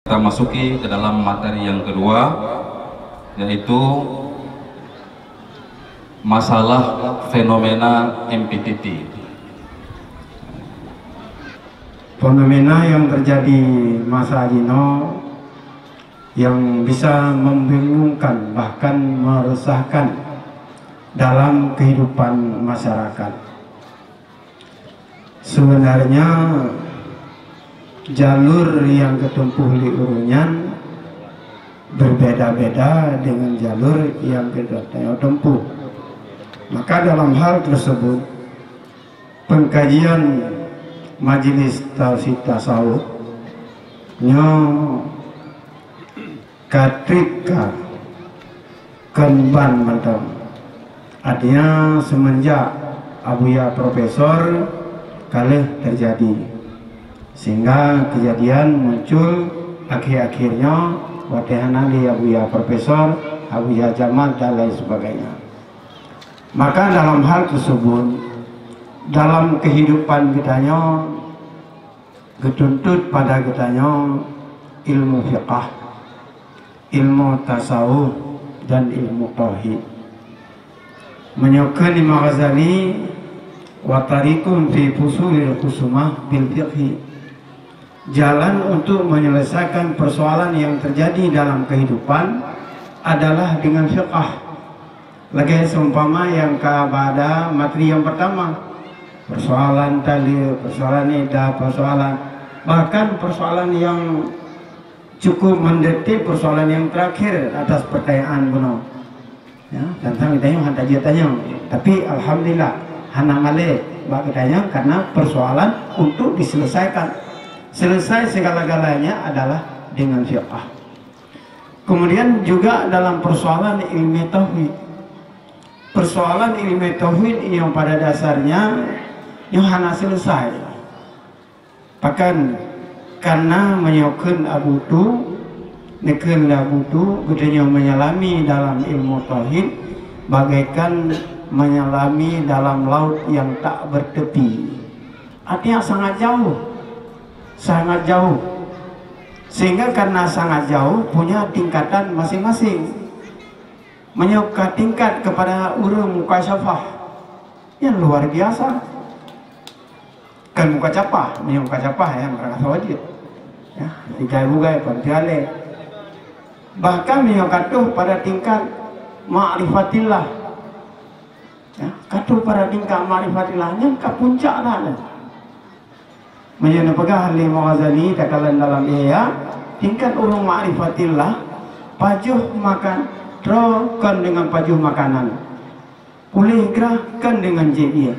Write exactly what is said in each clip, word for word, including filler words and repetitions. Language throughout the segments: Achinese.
Kita masuki ke dalam materi yang kedua, yaitu masalah fenomena M P T T. Fenomena yang terjadi masa jinoe yang bisa membingungkan, bahkan meresahkan dalam kehidupan masyarakat. Sebenarnya, jalur yang getempuh lé ureuëng nyan berbeda-beda dengan jalur yang geutanyoe tempuh. Maka dalam hal tersebut, pengkajian Majelis Tauhid Tasawuf nyoe ka treb ka kon ban mantong. Artinya, semenjak Abuya Profesor ka lheueh terjadi, sehingga kejadian muncul akhir-akhir nyoe watée hana lé Abuya Profesor, Abuya Jamal dan lain sebagainya. Maka dalam hal tersebut, dalam kehidupan geutanyoe, geutuntot pada geutanyoe ilmu fiqah, ilmu tasawuf, dan ilmu tauhid. Meunyoe kheun Imam Ghazali, "Wa tariqun fi fusulil khusumah bil fiqhi." Jalan untuk menyelesaikan persoalan yang terjadi dalam kehidupan adalah dengan fiqah. Lagée seumpama nyang ka pada materi nyang pertama, persoalan taleuek, persoalan iddah, persoalan, bahkan persoalan yang cukup mendetik, persoalan yang terakhir atas pertanyaan bunoe. Ya, tantang geutanyoe hana jeuet tanyong. Tapi alhamdulillah, hana malée bak geutanyoe karena persoalan untuk diselesaikan. Selesai segala-galanya adalah dengan fiqah. Kemudian juga dalam persoalan ilmu tauhid. Persoalan ilmu tauhid yang pada dasarnya nyoe hana selesai. Pakon, karena meunyoe kheun Abu Tu, neukheun lé Abu Tu, geutanyoe menyelami dalam ilmu tauhid bagaikan menyelami dalam laut yang tak bertepi. Artinya sangat jauh, sangat jauh. Sehingga karena sangat jauh, punya tingkatan masing-masing. Meunyoe ka tingkat kepada ureuëng mukasyafah, nyan luar biasa. Kan mukacapah, meunyoe mukacapah, ya, meurasa wajéb. Ya, sigai bugai, pantiale. Bahkan meunyoe ka troh pada tingkat ma'rifatillah. Ya, ka troh pada tingkat ma'rifatillah, nyan ka puncak dah nyan. Meunyoe neupeugah lé Imam Ghazali takalon dalam Ihya, tingkat ureuëng ma'rifatillah, pajoh makan, troh kon deungon pajoh makanan. Puléh grah kon deungon jieb ié.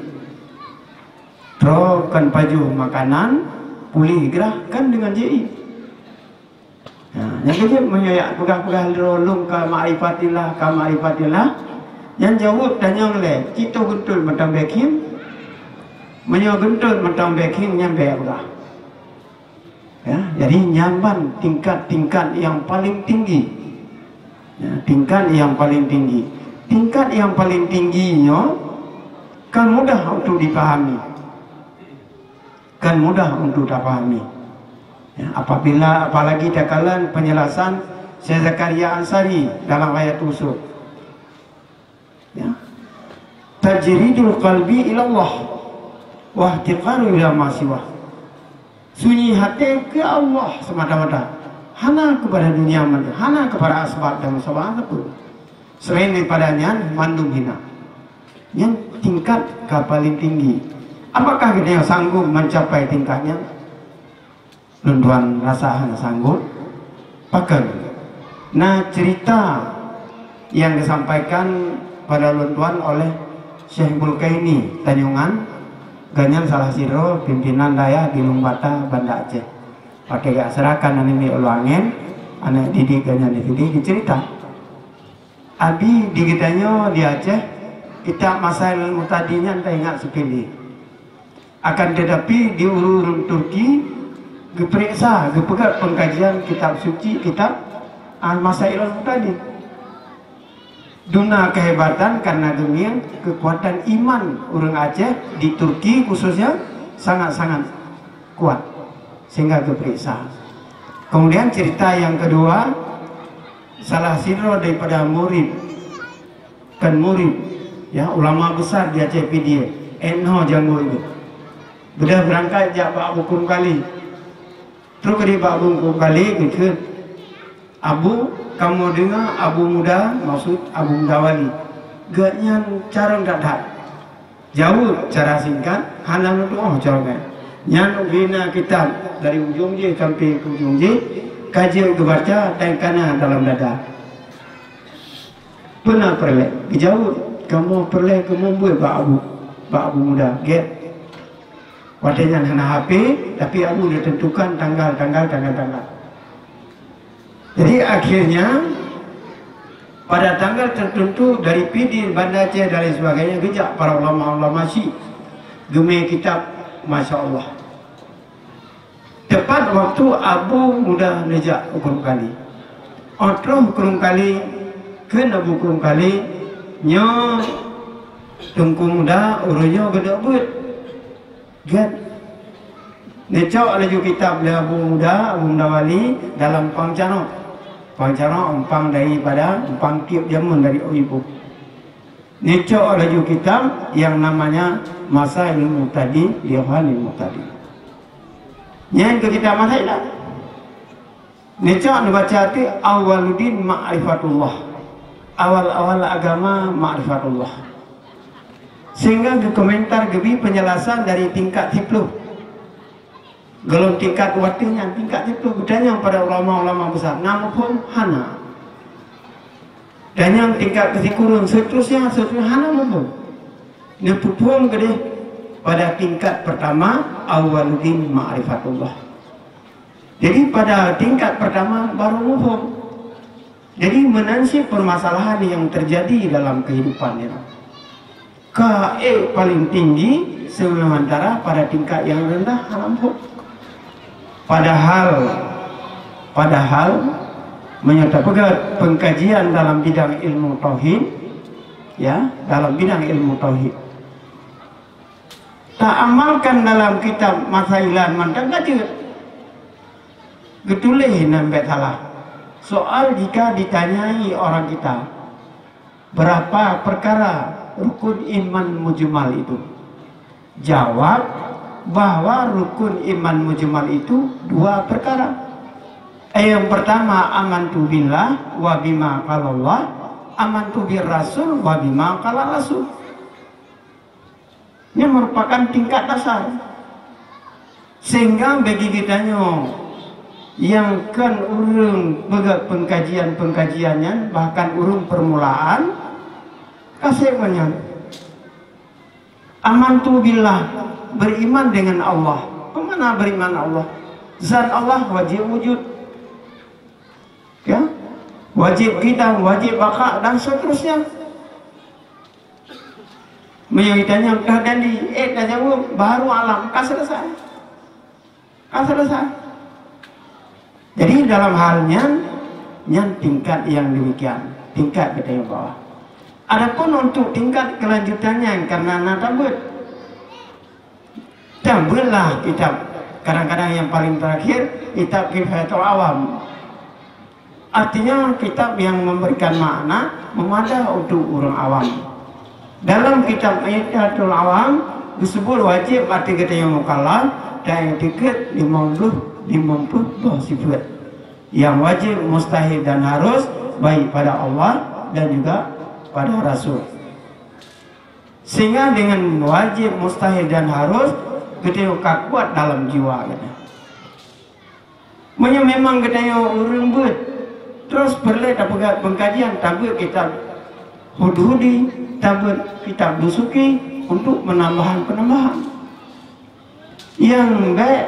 Troh kon pajoh makanan, puléh grah kon deungon jieb ié. Nah, nyang keujeuet meunyoe jak peugah-peugah lôn ka ma'rifatillah, ka ma'rifatillah, nyan jaweueb tanyong lé, cit toh geuntot mantong bèk khieng? Meunyoe geuntot mantong bèk khieng, nyan bèk peugah. Ya, jadi nyan ban tingkat-tingkat yang paling tinggi. Ya, tingkat yang paling tinggi. Tingkat yang paling tinggi nyoe kan mudah untuk dipahami. Kan mudah untuk tapahami. Ya, apabila, apalagi takalon penjelasan Syekh Zakaria Ansari dalam Ghayatul Usuk. Ya. Tajridul qalbi ilallah wa ihtiqaru ila ma siwa. Sunyi hati ke Allah semata-mata. Hana kepada dunia mana, hana kepada asbab dan musabab apa pun. Selain daripada nyan, mandum hina. Nyan tingkat ka paling tinggi. Apakah kita yang sanggup mencapai tingkat nyan? Lôn tuan rasa hana sanggup. Pakon? Na cerita yang disampaikan pada lôn tuan oleh Syekh Bulkaini Tanyongan, gobnyan salah sidroe pimpinan dayah di Lueng Bata, Banda Aceh. Watèe geuseurakkan aneuk miet Ulu Angén, aneuk didik gobnyan di sini, geucerita. Abi di geutanyoe di Aceh, kitab Masail Al-Mu'tadi nyan taingat seupele. Akan tetapi di ureueng-ureueng Turki geupeuriksa, geupeugöt pengkajian kitab suci, kitab Al-Masail Al-Mu'tadi. Duna kehebatan karena geumieng kekuatan iman ureueng Aceh di Turki khususnya sangat-sangat kuat sehingga geupeuriksa. Kemudian cerita yang kedua, salah sidroe daripada murid, kan murid, ya, ulama besar di Aceh Pidie, Eno Janggo itu. Beudôh beurangkat jak bak Abu Krueng Kali. Trok di bak Abu Krueng Kali geukheun, "Abu, kamoe deungoe Abu Muda, maksud Abu Muda Wali, geuhnyan carông that-that." Jaweueb cara singkat, hana neutuoh cara nyan. Nyan ubena kitab dari ujong jih sampai ke ujong jih, ka jeuet geubaca dan kana dalam dada. Peuna peureulée? Geujaweueb, "Kamoe peureulée kamoe beuet bak Abu, bak Abu Muda, gét." Watée nyan hana H P, tapi Abu neuteuntukan tanggal, tanggal, tanggal, tanggal. Jadi akhirnya pada tanggal tertentu dari Pidie, Banda Aceh dan lain sebagainya geujak para ulama-ulama syiek geumé kitab, masya Allah. Tepat waktu Abu Muda neujak u Krueng Kali. Óh troh Krueng Kali, kheun Abu Krueng Kali, "Nyoe Teungku Muda ureuëng nyoe geuneuk beuet." Gét. Neucok laju kitab lé Abu Muda, Abu Muda Wali dalam pang carông. Pang carông umpang daripada umpang tiep jameun dari Oibu. Neucok laju kitab yang namanya Masailul Muhtadin li Ikhwanil Muhtadin. Nyan keu kitab Masailah. Neucok neubaca tu Awwaluddin Ma'rifatullah. Awal-awal agama Ma'rifatullah. Sehingga geukomentar geubi penjelasan dari tingkat siploh. Golom tingkat watée nyan, tingkat siploh geutanyong pada ulama-ulama besar, na muphom? Hana. Tanyong tingkat keusikureueng, seterusnya, seterusnya, hana muphom. Neupeuphom keudeh pada tingkat pertama, Awwaluddin Ma'rifatullah. Jadi pada tingkat pertama baru muphom. Jadi meunan cit permasalahan yang terjadi dalam kehidupan nyoe. Ka ék paling tinggi, sementara pada tingkat yang rendah hana muphom. Padahal, padahal meunyoe tapeugah pengkajian dalam bidang ilmu tauhid, ya, dalam bidang ilmu tauhid, taamalkan dalam kitab Masailah mantong ka jeuet. Geutuléh nan bék salah. Soal jika ditanyai orang kita, "Berapa perkara rukun iman mujmal itu?" Jawab bahwa rukun iman mujmal itu dua perkara. Yang pertama, amantu billah wa bima qalallah, amantu bir rasul wa bima qala rasul. Ini merupakan tingkat dasar. Sehingga bagi geutanyoe nyang kon ureuëng peugah pengkajian-pengkajian nyan, bahkan ureuëng permulaan, ka sép ngon nyan. Amantu billah, beriman dengan Allah. Peue makna beriman Allah? Zat Allah wajib wujud. Ya? Wajib qidam, wajib baqa, dan seterusnya. Meunyoe ditanyong, "Dah jadi?" Eh, dah jaweueb, baru alam ka selesai. Ka selesai. Jadi dalam hal nyan, nyan tingkat yang demikian, tingkat geutanyoe bawah. Adapun untuk tingkat kelanjutan nyan, karena na tabeuet. Tabeuet lah kitab, kadang-kadang yang paling terakhir, kitab Kifayatul Awam. Artinya, kitab yang memberikan makna memudah untuk ureuëng awam. Dalam kitab Kifayatul Awam, disebut wajib bagi geutanyoe mukallaf dan iktikad limong ploh, limong ploh boh sifat yang wajib, mustahil dan harus, baik pada Allah dan juga pada Rasul. Sehingga dengan wajib, mustahil dan harus, geutanyoe ka kuat dalam jiwa geutanyoe. Meunyoe memang geutanyoe ureuëng beuet, terus peureulée tapeugah pengkajian, tabeuet kitab Hudhudi, tabeuet kitab Dusuki untuk penambahan-penambahan. Nyang bék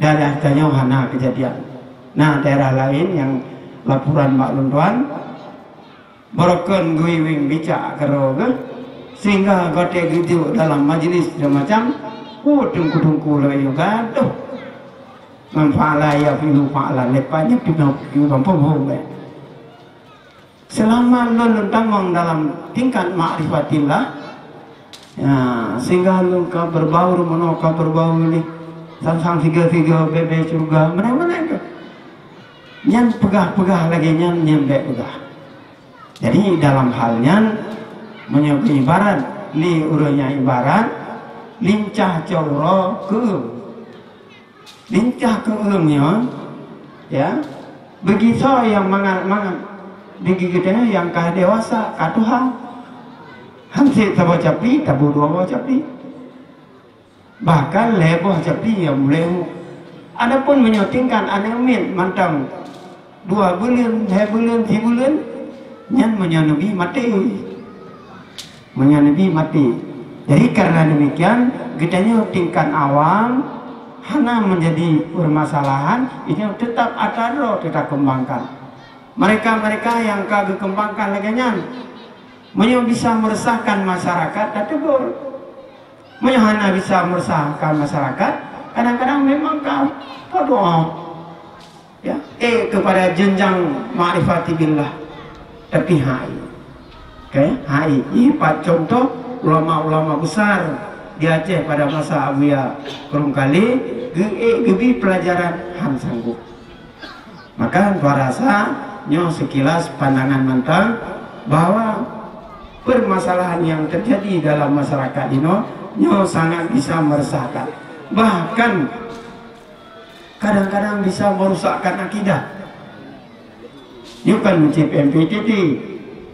daerah tanyoe hana keujadian. Na daerah laén nyang laporan bak lôn tuan, beurokon geuiweng bicak keudroe geuh, sehingga watée geuduek dalam majlis dan macam, oh, teungku-teungku lagée nyoe gadoh. Ngon fa'ala yaf'ilu fa'alan, leupah nyan pih nyoe, nyoe gampông hom, eh. Selama lôn, lôn tamong dalam tingkat ma'rifatillah, ya, sehingga lôn ka berbaur meunoe, ka berbaur lé, sang-sang sigoe-sigoe, bée-bée syeuruga, meunan-meunan tu. Nyan peugah-peugah lagée nyan, nyan bék peugah. Jadi dalam hal nyan, meunyoe ibarat lé ureuëng nyang ibarat lincah cot uroe keu ureuëng. Lincah keu ureuëng nyoe, ya, beugisoe nyang mangat-mangat, beugisoe nyang ka dewasa, ka tuha. Hanse saboh capli, tabu dua boh capli. Bahkan lhée boh capli nyang mulai hu. Adapun meunyoe tingkat aneuëk miet mantong dua buleuen, lhée buleuen, sibuleuen, nyan meunyoe neubi maté. Meunyoe neubi maté. Jadi karena demikian, geutanyoe tingkat awam hana menjadi permasalahan, itu tetap atra droe teuta kembangkan. Mereka-mereka yang ka geukembangkan lagée nyan, meunyoe bisa meresahkan masyarakat, tategur. Meunyoe hana bisa meresahkan masyarakat, kadang-kadang memang ka doa. Ya, eh, kepada jenjang ma'rifati billah. Tapi hai. Oke, hai. Ipat contoh ulama-ulama besar di Aceh pada masa Abuya Kurung Kali, geu-, eh, geubi pelajaran han sanggup. Maka, gua rasa nyoe sekilas pandangan mantong bahwa permasalahan yang terjadi dalam masyarakat inoe nyoe sangat bisa meresahkan. Bahkan kadang-kadang bisa merusakkan akidah. Nyoe kan mencit M P T T.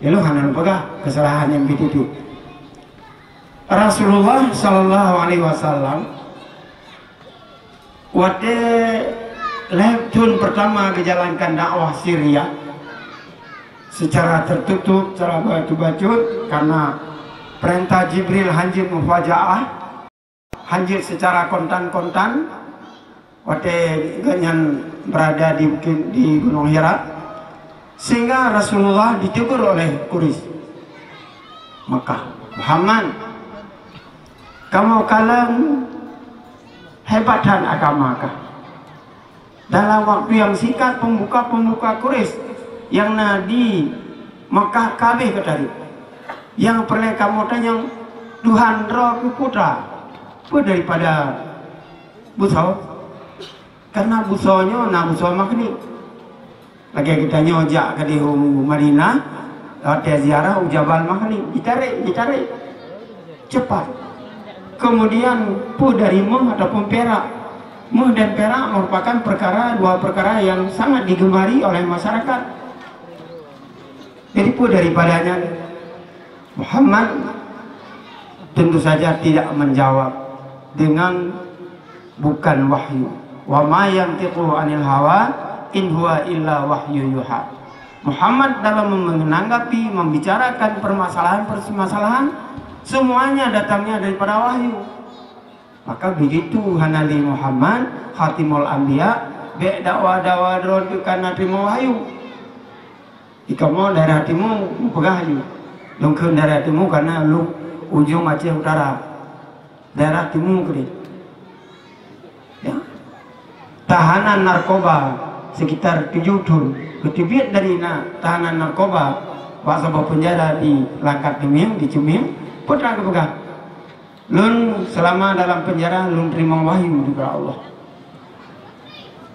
Lalu hana peugah kesalahan M P T T. Rasulullah sallallahu alaihi wasallam watée lhée thon pertama geujalankan dakwah Syria secara tertutup, secara bacut-bacut, karena perintah Jibril hanjeuet mufajaah, hanjeuet secara kontan-kontan, watée gobnyan berada di bukit, di Gunung Hira, sehingga Rasulullah ditegur oleh Quraisy Makkah, "Muhammad, kamoe kalon hebat that agama kah? Dalam waktu yang singkat, pembuka-pembuka Quraisy yang na di Makkah ka habéh ka tarék. Nyang peureulée kamoe tanyong, Tuhan droe keu peue ta? Peue daripada busoe? Karena busoe nyoe na busoe makhnik." Lagée geutanyoe jak keudeh u Madinah, watée ziarah u Jabal Makhnik, jitarék, jitarék. Cepat. Kemudian, peue dari méuh ataupun pirak. Méuh dan pirak merupakan perkara, dua perkara yang sangat digemari oleh masyarakat. Jadi, peue daripada nyan? Muhammad tentu saja tidak menjawab dengan bukan wahyu. "Wa ma yantiqu 'anil hawa, in huwa illa wahyu yuha." Muhammad dalam menanggapi, membicarakan permasalahan-permasalahan, semuanya datangnya daripada wahyu. Maka begitu hana lé Muhammad, Khatimul Anbiya, bék dakwa-dakwa droe teuka na teurimong wahyu. Di kamoe daerah timu, mupeugah laju. Lôn kheun daerah timu karena lôn ujong Aceh Utara. Daerah timu keudeh. Ya. Tahanan narkoba sekitar tujoh thon geuteubiet dari na tahanan narkoba bak saboh peunjara di Langkat Teumieng, di Ceumieng, peue teuma geupeugah, "Lôn selama dalam penjara, lôn teurimong wahyu daripada Allah."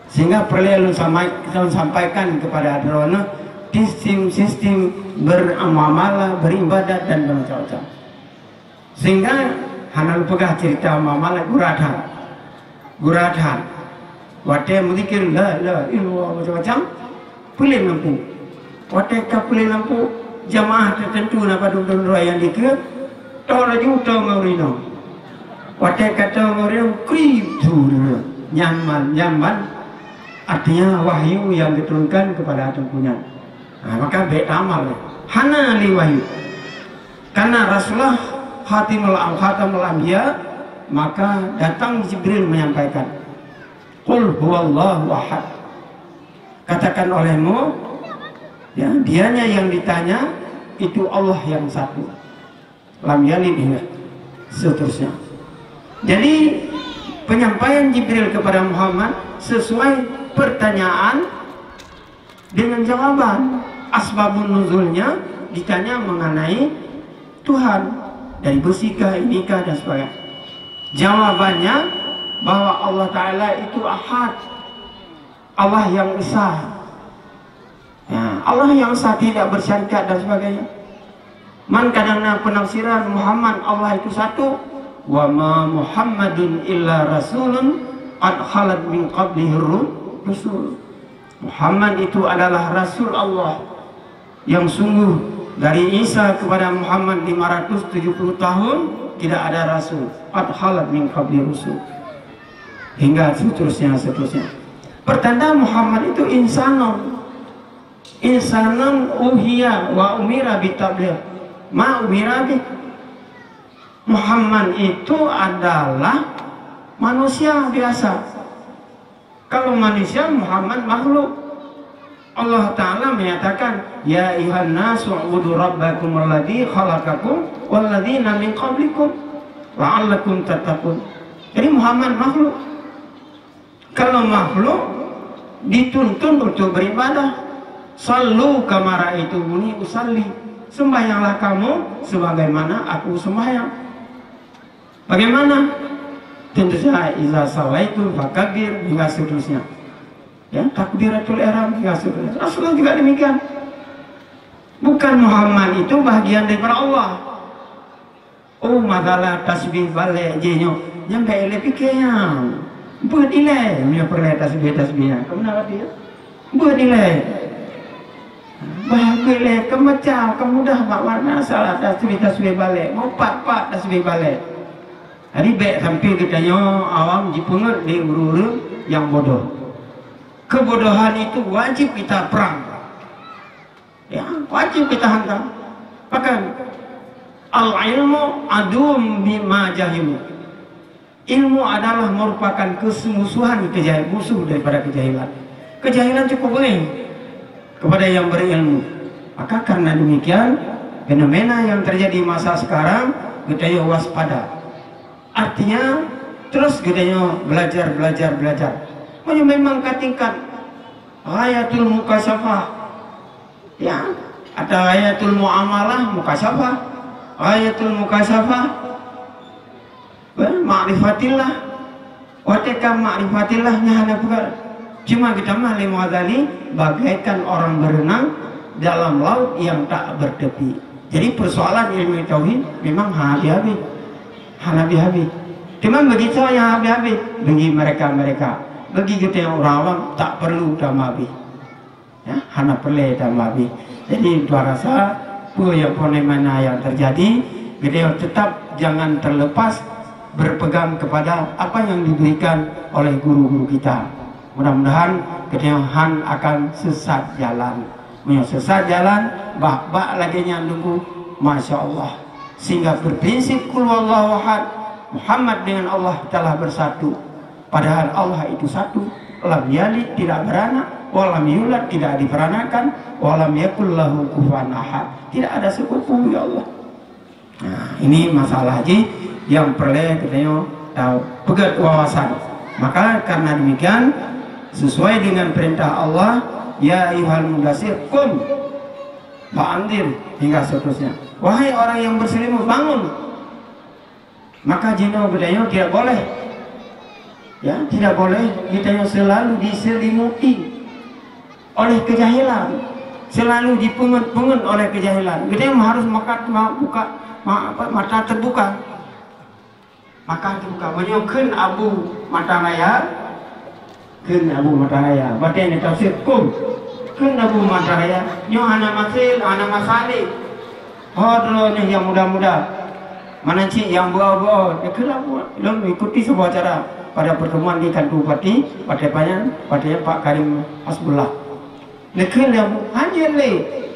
Sehingga peureulée lôn samai-, lôn sampaikan kepada droeneuh sistem-sistem bermuamalah, beribadat dan bermacam-macam. Sehingga hana lôn peugah cerita muamalah gura that. Gura that. Watée meuzikir la ilaha illallah macam-macam, peuleueng lampu. Watée ka peuleueng lampu, jamaah teuteuntu na padub droe nyang dikeue, toe laju toe ngon ureueng inong. Watée ka toe ngon ureueng inong, krib su ureueng inong. Nyan man, nyan man, artinya wahyu yang diturunkan kepada teungku nyan. Ha, maka bék tamal. Hana lé wahyu. Karena Rasulullah khatimul am-, khatamul anbiya, maka datang Jibril menyampaikan, "Qul huwallahu ahad." Katakan olehmu, ya, dianya yang ditanya, itu Allah yang satu. Lam yalid, hingga seterusnya. Jadi, penyampaian Jibril kepada Muhammad sesuai pertanyaan dengan jawaban. Asbabun nuzulnya ditanya mengenai Tuhan, dari besi kah, ini kah, dan sebagainya. Jawabannya bahwa Allah Ta'ala itu ahad. Allah yang esa. Ya, Allah yang esa tidak bersyarikat dan sebagainya. Man kadang na penafsiran Muhammad Allah itu satu, wa ma Muhammadun illa rasulun qad khalat min qablihi ru-, rusul. Muhammad itu adalah rasul Allah yang sungguh dari Isa kepada Muhammad lima ratus tujuh puluh tahun tidak ada rasul. Qad khalat min qabli rusul. Hingga seterusnya, seterusnya. Pertanda Muhammad itu insanun. Insanun uhiya wa umira bitabligh. Ma umira bih. Muhammad itu adalah manusia biasa. Kalau manusia, Muhammad makhluk. Allah Ta'ala menyatakan, "Ya ayuhan nasu ubudu rabbakum alladzi khalaqakum walladzina min qablikum la'allakum tattaqun." Jadi Muhammad makhluk. Kalau makhluk dituntun untuk beribadah, "Sallu kama ra'aitumuni usalli." Sembahyanglah kamu sebagaimana aku sembahyang. Bagaimana? Tentu saja, "Iza sallaitum fakabbir," hingga seterusnya. Ya, takbiratul ihram hingga seterusnya. Rasulullah juga demikian. Bukan Muhammad itu bahagian daripada Allah. Oh, masalah tasbih balek jih nyoe, nyang ka ilée pike nyan. Beuet ilée, meunyoe peureulée tasbih-tasbih nyan. Kamu na rati ya? Beuet ilée. Bah beuet ilée, keu macam, keu mudah bak makna salah tasbih-tasbih balek. Meupat-pat tasbih balek. Jadi bék sampai geutanyoe awam jipeungeut lé ureuëng-ureuëng nyang bodoh. Keubodohan itu wajib kita perang. Ya, wajib kita hantam. Bahkan, "Al-ilmu aduwwum bima jahilu." Ilmu adalah merupakan kesemusuhan kejahil-, musuh daripada kejahilan. Kejahilan cukup bengeng kepada yang berilmu. Maka karena demikian, fenomena yang terjadi masa sekarang, geutanyoe waspada. Artinya, terus geutanyoe belajar, belajar, belajar. Meunyoe memang ka tingkat ghayatul mukasyafah, ya, atau ghayatul muamalah mukasyafah, ghayatul mukasyafah, eh, ma'rifatillah. Watée ka ma'rifatillah nyan hana peugah. Cuma geutamah lé Mughazali bagaikan orang berenang dalam laut yang tak bertepi. Jadi persoalan ilmu tauhid memang hana habéh-habéh. Hana habéh-habéh. Cuma bagi soe nyang habéh-habéh, bagi mereka-mereka. Bagi geutanyoe ureuëng awam tak perlu tamah habéh. Ya, hana peureulée tamah habéh. Jadi, tuan rasa, peue nyang peureulée mana yang terjadi, geutanyoe tetap jangan terlepas berpegang kepada apa yang diberikan oleh guru-guru kita. Mudah-mudahan geutanyoe han akan sesat jalan. Meunyoe sesat jalan, bak-bak lagée nyan teungku, masya Allah. Sehingga berprinsip qul huwallahu ahad, Muhammad dengan Allah telah bersatu. Padahal Allah itu satu, lam yalid tidak beranak, wa lam yulad tidak diperanakan, wa lam yakul lahu kufuwan ahad. Tidak ada sekufu ya Allah. Nah, ini masalah jih yang peureulée geutanyoe tahu peugét wawasan. Maka karena demikian, sesuai dengan perintah Allah, "Ya ayyuhal mudassir, qum fa anzir," hingga seterusnya. Wahai orang yang berselimut, bangun. Maka jinoe geutanyoe tidak boleh, ya, tidak boleh geutanyoe selalu diselimuti oleh kejahilan, selalu dipeungeut-peungeut oleh kejahilan. Geutanyoe harus makat ma-, buka ma-, apa, mata terbuka. Mata terbuka. Meunyoe kheun Abu Mata Raya, Kheun Abu Mata Raya, batée neutafsir kum. Kheun Abu Mata Raya, nyoe hana maséh, hana masalah. Ho droeneuh nyang muda-muda, meunan cit nyang beuo-beuo, neukheun Abu, lôn ikuti sebuah acara pada pertemuan di kantor bupati, batée pajan, batée Pak Karim Hasbullah. Neukheun Abu, hanjeuet lé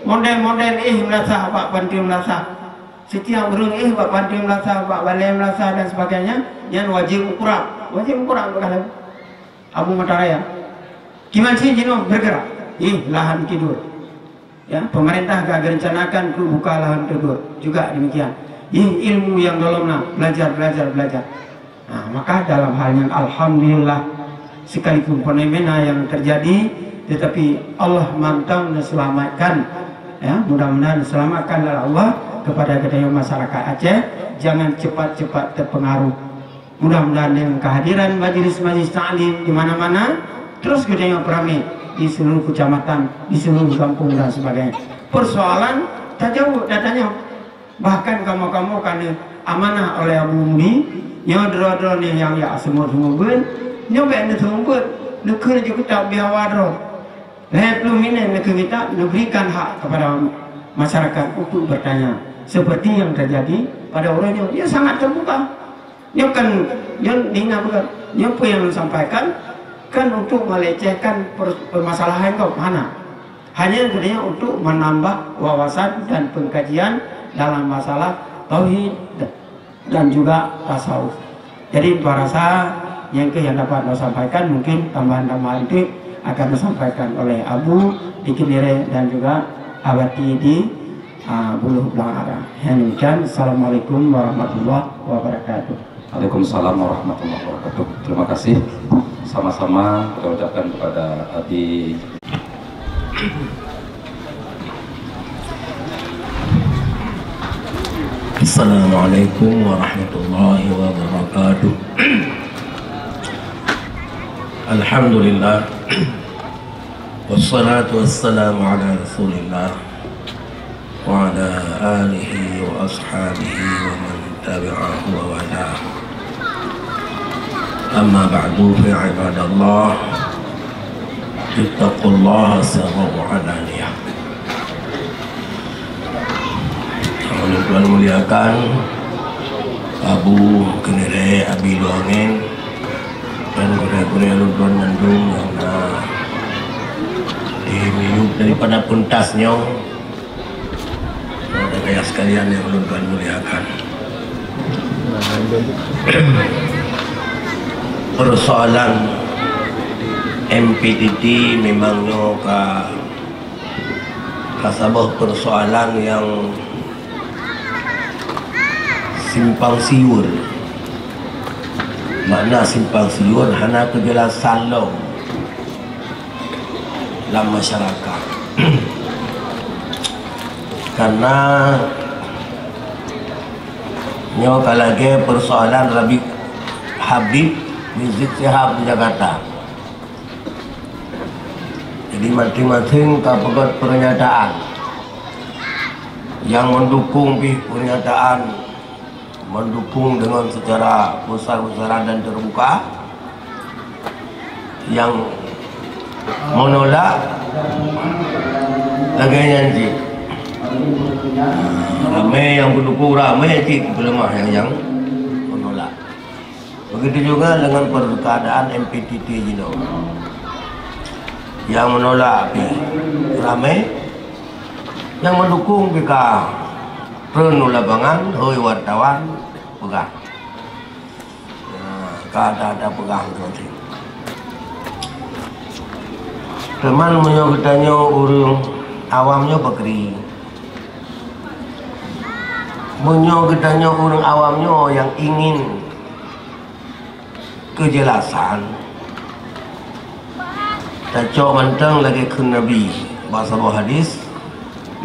model-model éh meulasah bak panti meulasah. Setiap ureuëng éh bak panti meulasah, bak balée meulasah dan sebagainya, nyan wajéb ukurab. Wajéb ukurab bak kah lôn. Abu Mata Raya. Kiban cit jinoe bergerak. Ih, lahan tidur. Ya, pemerintah ka geurencanakan untuk buka lahan tidur. Juga demikian. Ih, ilmu yang dalam na, belajar, belajar, belajar. Nah, maka dalam hal yang alhamdulillah, sekalipun fenomena yang terjadi, tetapi Allah mantong menyelamatkan. Ya, mudah-mudahan diselamatkan oleh Allah kepada kita yang masyarakat Aceh, jangan cepat-cepat terpengaruh. Mudah-mudahan dengan kehadiran majelis-majelis taklim di mana-mana, terus geutanyoe peuramé. di seluruh kecamatan, di seluruh kampung dan sebagainya. Persoalan tajaweueb dan tanyong. Bahkan kamoe-kamoe ka neuamanah oleh Abu Mudi, nyoe droe-droe nyoe nyang jak seumeubeuet-seumeubeuet, nyoe bèk neuseumeubeuet, neukheun jeuet keutab biawa droe. Lhèe ploh minèt neukheun keutab, neuberikan hak kepada masyarakat untuk bertanya, seperti yang terjadi pada uroe nyoe. Ia sangat terbuka. Nyoe kan, nyoe nina bukan. Nyoe peue nyang sampaikan kan untuk melecehkan per-, permasalahan kau, hana. Hanya gunanya untuk menambah wawasan dan pengkajian dalam masalah tauhid dan juga tasawuf. Jadi, saya rasa nyang keuh nyang dapat saya sampaikan, mungkin tambahan-tambahan itu akan disampaikan oleh Abu di Kenireh dan juga Abati di Ah, buluh blang ara. Yang demikian, Assalamualaikum warahmatullahi wabarakatuh. Waalaikumsalam warahmatullahi wabarakatuh. Terima kasih. Sama-sama kita ucapkan kepada Abi. Assalamualaikum warahmatullahi wabarakatuh. Alhamdulillah. Wassalatu wassalamu ala Rasulillah. وعلى آله وأصحابه ومن تبعه ووالاه. أما بعد، فيا عباد الله، اتقوا الله سرا وعلانية. Ulôn tuan muliakan Abu Kenireh, Abi Luangen, dan gurèe-gurèe ulôn tuan mandum nyang na di miyueb daripada peuntas nyoe. Saudara sekalian yang ulôn tuan muliakan. Persoalan M P T T memang nyoe ka, ka saboh persoalan yang simpang siur. Makna simpang siur, hana keujelasan lom lam masyarakat. Karena nyoe ka lagèe persoalan Rabi Habib Rizik Syihab di Jakarta. Jadi, masing-masing ka peugöt pernyataan. Nyang mendukung pih pernyataan mendukung dengan secara besar-besaran dan terbuka. Nyang menolak lagèe nyan cit. Ramè nyang mendukung, ramè cit peuleumah nyang, nyang menolak. Begitu juga dengan perkeadaan M P T T jinoe. Nyang menolak pih ramè, nyang mendukung pih ka treun u lapangan, hôi wartawan, peugah. Nah, ka ada-ada peugah tu. Teuma meunyoe geutanyoe ureueng awam nyoe pakri. Meunyoe geutanyoe ureueng awam nyoe nyang ingin keujelasan, tacok mantong lagèe kheun Nabi bak saboh hadis,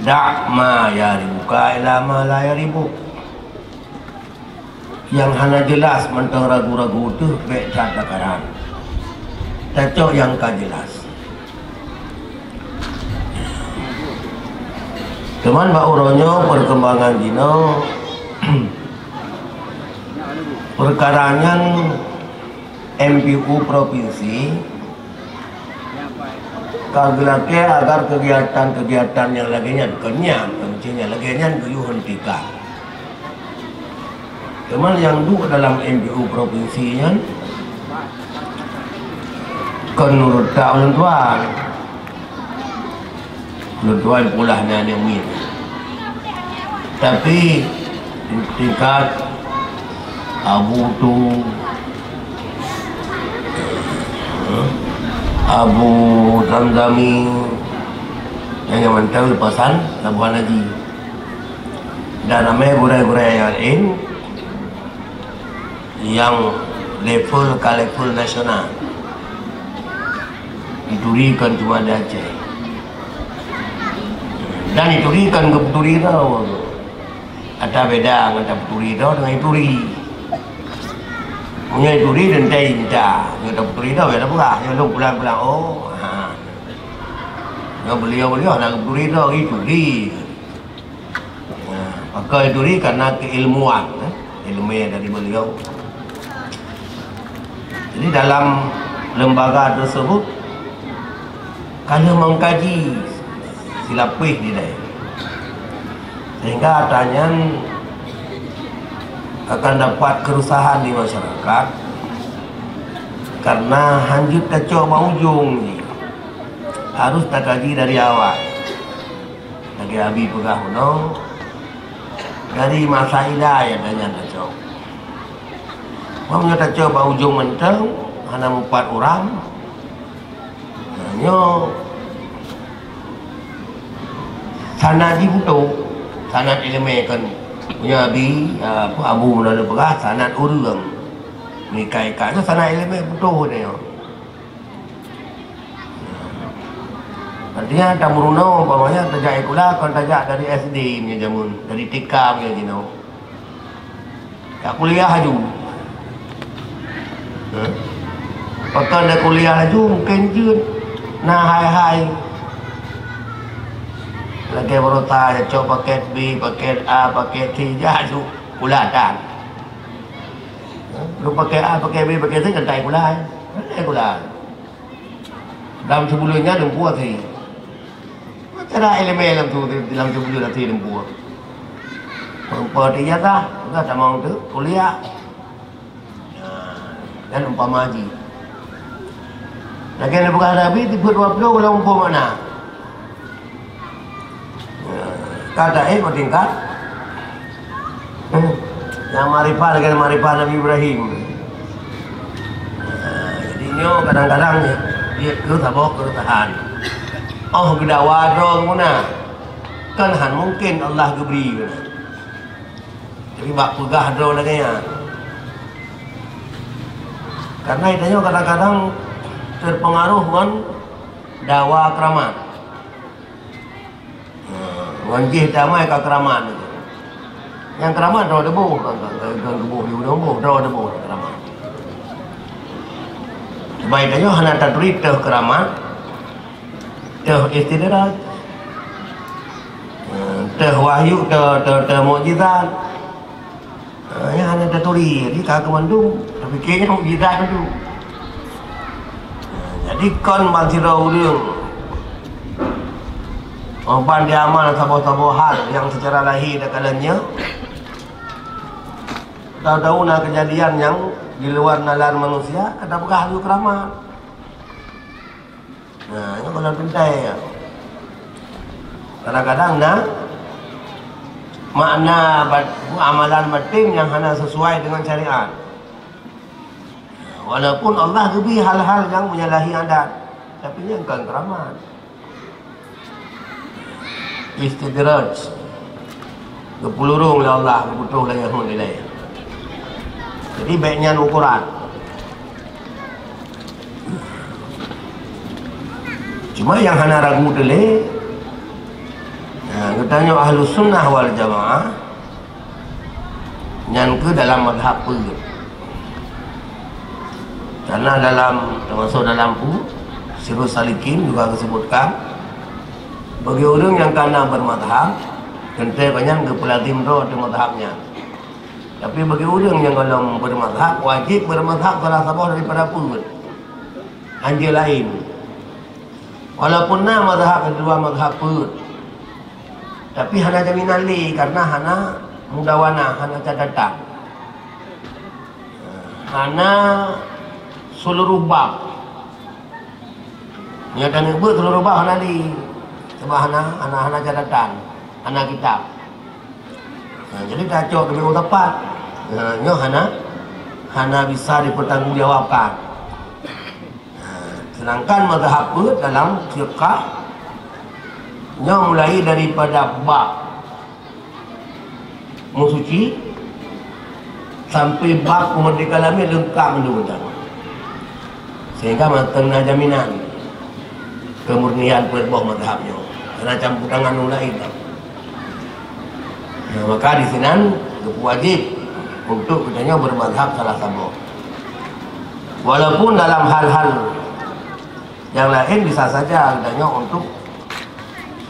"Da' ma yaribuka ila ma la yaribuk." Nyang hana jeulaih mantong ragu-ragu teuh bèk that takaran. Tacok nyang ka jeulaih. Teuma bak uroe nyoe perkembangan jinoe, peukara nyan M P U provinsi ka geulakèe agar kegiatan-kegiatan nyang lagèe nyan, kon nyan, kon nyang lagèe nyan geuyue hentikan. Teuma nyang duek dalam M P U provinsi nyan kon nurot that ulôn tuan. Ulôn tuan peulah nyan nyang miet. Tapi tingkat Abu Tu, Abu Zamzami, nyang mantong di pasan Labuhan Haji. Dan ramè gurèe-gurèe nyang laén nyang level ka level nasional. Dituri kon cuma di Aceh. Dan dituri kon geupeuturi droe. Ata beda ngon tapeuturi droe dengan dituri. Meunyoe dituri dan tai mita, nyoe tapeuturi droe ya peugah, nyoe lôn pulang-pulang. Oh, ha. Nyoe beliau-beliau hana geuturi droe, geuturi. Nah, pakon geuturi karena keilmuan, eh, ilmu dari beliau. Jadi dalam lembaga tersebut, ka lheueh mengkaji silapeh di daerah. Sehingga atra nyan akan dapat keresahan di masyarakat karena hanjeuet tacok bak ujong jih. Harus takaji dari awai. Lagèe Abi peugah bunoe, dari masa ilai atra nyan tacok. Meunyoe tacok bak ujong mantong, hana mupat ureueng, nyoe sanad jih butôh, sanad ileumèe kon. Meunyoe Abi, apa, Abu Maulana peugah, sanad ureueng. Meuikat-ikat nyoe sanad ileumèe butôh nyoe. Artinya, tameurunoe, umpamanya, tajak sikula, kon tajak dari S D meunyoe jameun, dari T K meunyoe jinoe. Ka kuliah laju. Hah? Pakon na kuliah laju, mungken jeuet na hai-hai. Lagèe baroesa, ya, cok paket B, paket A, paket C, jak laju. Kuliah tan. Hah? Lôn paket A, paket B, paket C, kan tai kuliah. Kan tai kuliah. Lam sibuleuen nyan lumpur até. Cara ileumèe lam tu, lam sibuleuen até lumpur. Lumpur até ijazah, udah tamong tu kuliah. Nah, dan umpama jih. Lagèe na peugah Nabi, tiep dua ploh lam umpama na. Ka taék bak tingkat. Nyang makrifat lagèe makrifat Nabi Ibrahim. Nah, jadi nyoe kadang-kadang jeuet keu saboh keureusahan. Oh, geudawa droe guna. Kan han mungken Allah geubri guna. Tapi bak peugah droe lagèe nyan. Karena geutanyoe kadang-kadang terpengaruh ngon dawa keuramat. Ha, ngon jih damai ka keuramat. Nyang keuramat droe teuboh, kon, kon, kon, kon geuboh di ulôn boh, droe teuboh keuramat. Sebab tanyoe hana taturi teuh keuramat, teuh istidraj, ha, teuh wahyu, teuh, teuh, teuh mukjizat. Ha, nyan hana taturi, jadi ka keu mandum, tapike nyan mukjizat mandum. Ha, jadi kon ban sidroe ureueng, oh, ban jiamal saboh-saboh hal nyang secara lahé takalon nyoe, tahu-tahu na keujadian nyang di luar nalar manusia, ka tapeugah laju keuramat. Nah, nyoe gohlom teuntèe nyoe. Kadang-kadang na makna bat-, amalan batin nyang hana sesuai dengan syariat. Walaupun Allah geubri hal-hal nyang menyalahi adat, tapi nyan kon keuramat. Istidraj. Geupulurong lé Allah, geupeutrôh lé Yahud ilèe. Jadi, bèk nyan ukoran. Cuma nyang hana ragu teulé, nah, geutanyoe Ahlus Sunnah wal Jamaah, nyan keuh dalam mazhab peuet. Karena dalam, termasuk dalam buku Sirus Salikin juga disebutkan, bagi ureueng nyang ka na bermazhab, teuntèe gobnyan geupeulazim droe ateueh mazhab nyan. Tapi bagi ureueng nyang gohlom bermazhab, wajéb bermazhab salah saboh daripada peuet. Hanjeuet laén. Walaupun na mazhab keudua mazhab peuet, tapi hana jaminan lé karena hana mudawanah, hana catatan. Hana seluruh bab. Nyata neuk beuet seluruh bab hana lé. Sebab hana, hana, hana catatan, hana kitab. Ha, jadi tacok keubiet usapat. Ha, nyoe hana, hana bisa dipertanggungjawabkan. Ha, sedangkan mazhab peuet dalam fiqah, nyoe mulai daripada bab meusuci sampai bab peumerdeka lamiet leungkap mandum mantong. Sehingga mantong na jaminan keumurnian peuet boh mazhab nyoe. Hana campur tangan ureueng laén. Nah, maka di sinan geupeuwajéb untuk geutanyoe bermazhab salah saboh. Walaupun dalam hal-hal nyang laén bisa saja geutanyoe untuk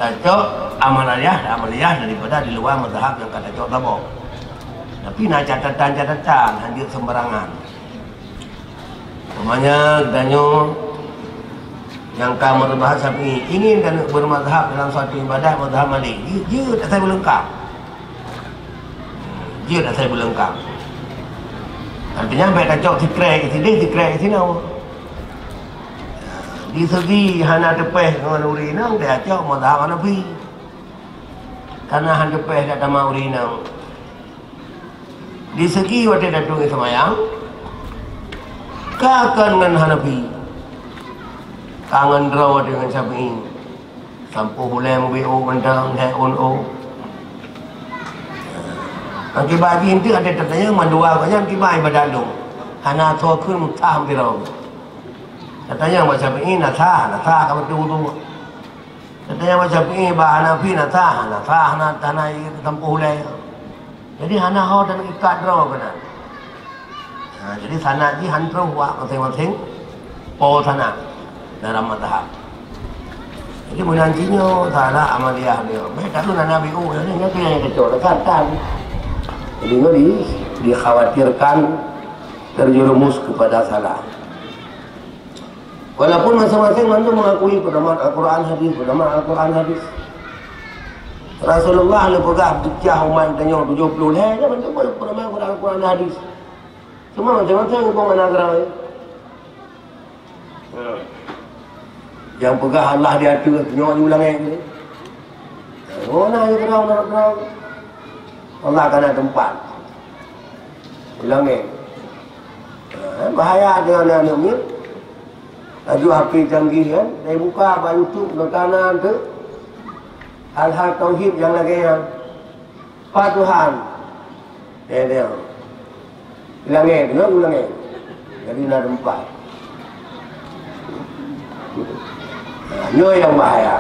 Tacok amaliyah, amaliyah daripada di luwa mazhab nyang ka tacok saboh. Tapi na catatan-catatan, hanjeuet seumbarangan. Umpamanya geutanyoe nyang ka meureubahat Syafi'i, ingin keuneuk beurmazhab dalam suatu ibadat mazhab Malik, jeuet, jeuet asai beuleungkab. Jeuet asai beuleungkab. Artinya, bèk tacok sikrek sideh, sikrek sinoe. Di segi hana teupèh ngon ureueng inong, tacok mazhab Hanafi. Karena hana teupèh dak tamah ureueng inong. Di segi watèe tatueng seumayang, ka kon ngon Hanafi, ka ngon droe watèe ngon Syafi'i. Sampôh ulèe meubiôh mantong, lhèe ôn ôk. Akibat jih, eunteuk até tatanyong mandua gobnyan kiban ibadat lôn. Hana soe kheun meuthah meusidroe. Tatanyong bak Syafi'i, na sah, na sah ka beutôi wudu. Tatanyong bak Syafi'i, bak Hanafi, na sah, na sah, na, hana sampôh ulèe. Jadi, hana ho dan ikat droe keunan. Ha, jadi sanad jih han troh bak maséng-maséng po sanad dalam mazhab. Jadi meunan jih nyoe salah amaliyah dia. Bèk talu na Nabi, oh, nyoe, nyoe tu nyang keucok, kan, kan. Jadi nyoe di, dikhawatirkan terjerumus kepada salah. Walaupun maséng-maséng mandum mengakui pedoman Al-Quran hadis, pedoman Al-Quran hadis. Rasulullah lé peugah beucah umat tanyoe tujoh ploh lhèe, kan, mandum pedoman Al-Quran hadis. Cuma maséng-maséng huköm aneuk keurau, ya. Nyang peugah Allah di ateueh, nyoe di ulangèe. Oh, na aneuk keurau, aneuk keurau. Allah ka na teumpat. Ulangèe. Ha, bahaya deungon aneuk miet. Laju H P canggih kan, dari buka bak YouTube, nonton na tu. Hal-hal tauhid nyang lagèe nyan. Pat Tuhan. Eh, dia. Ulangèe, dia ulangèe. Jadi na teumpat. Nah, nyoe nyang bahaya.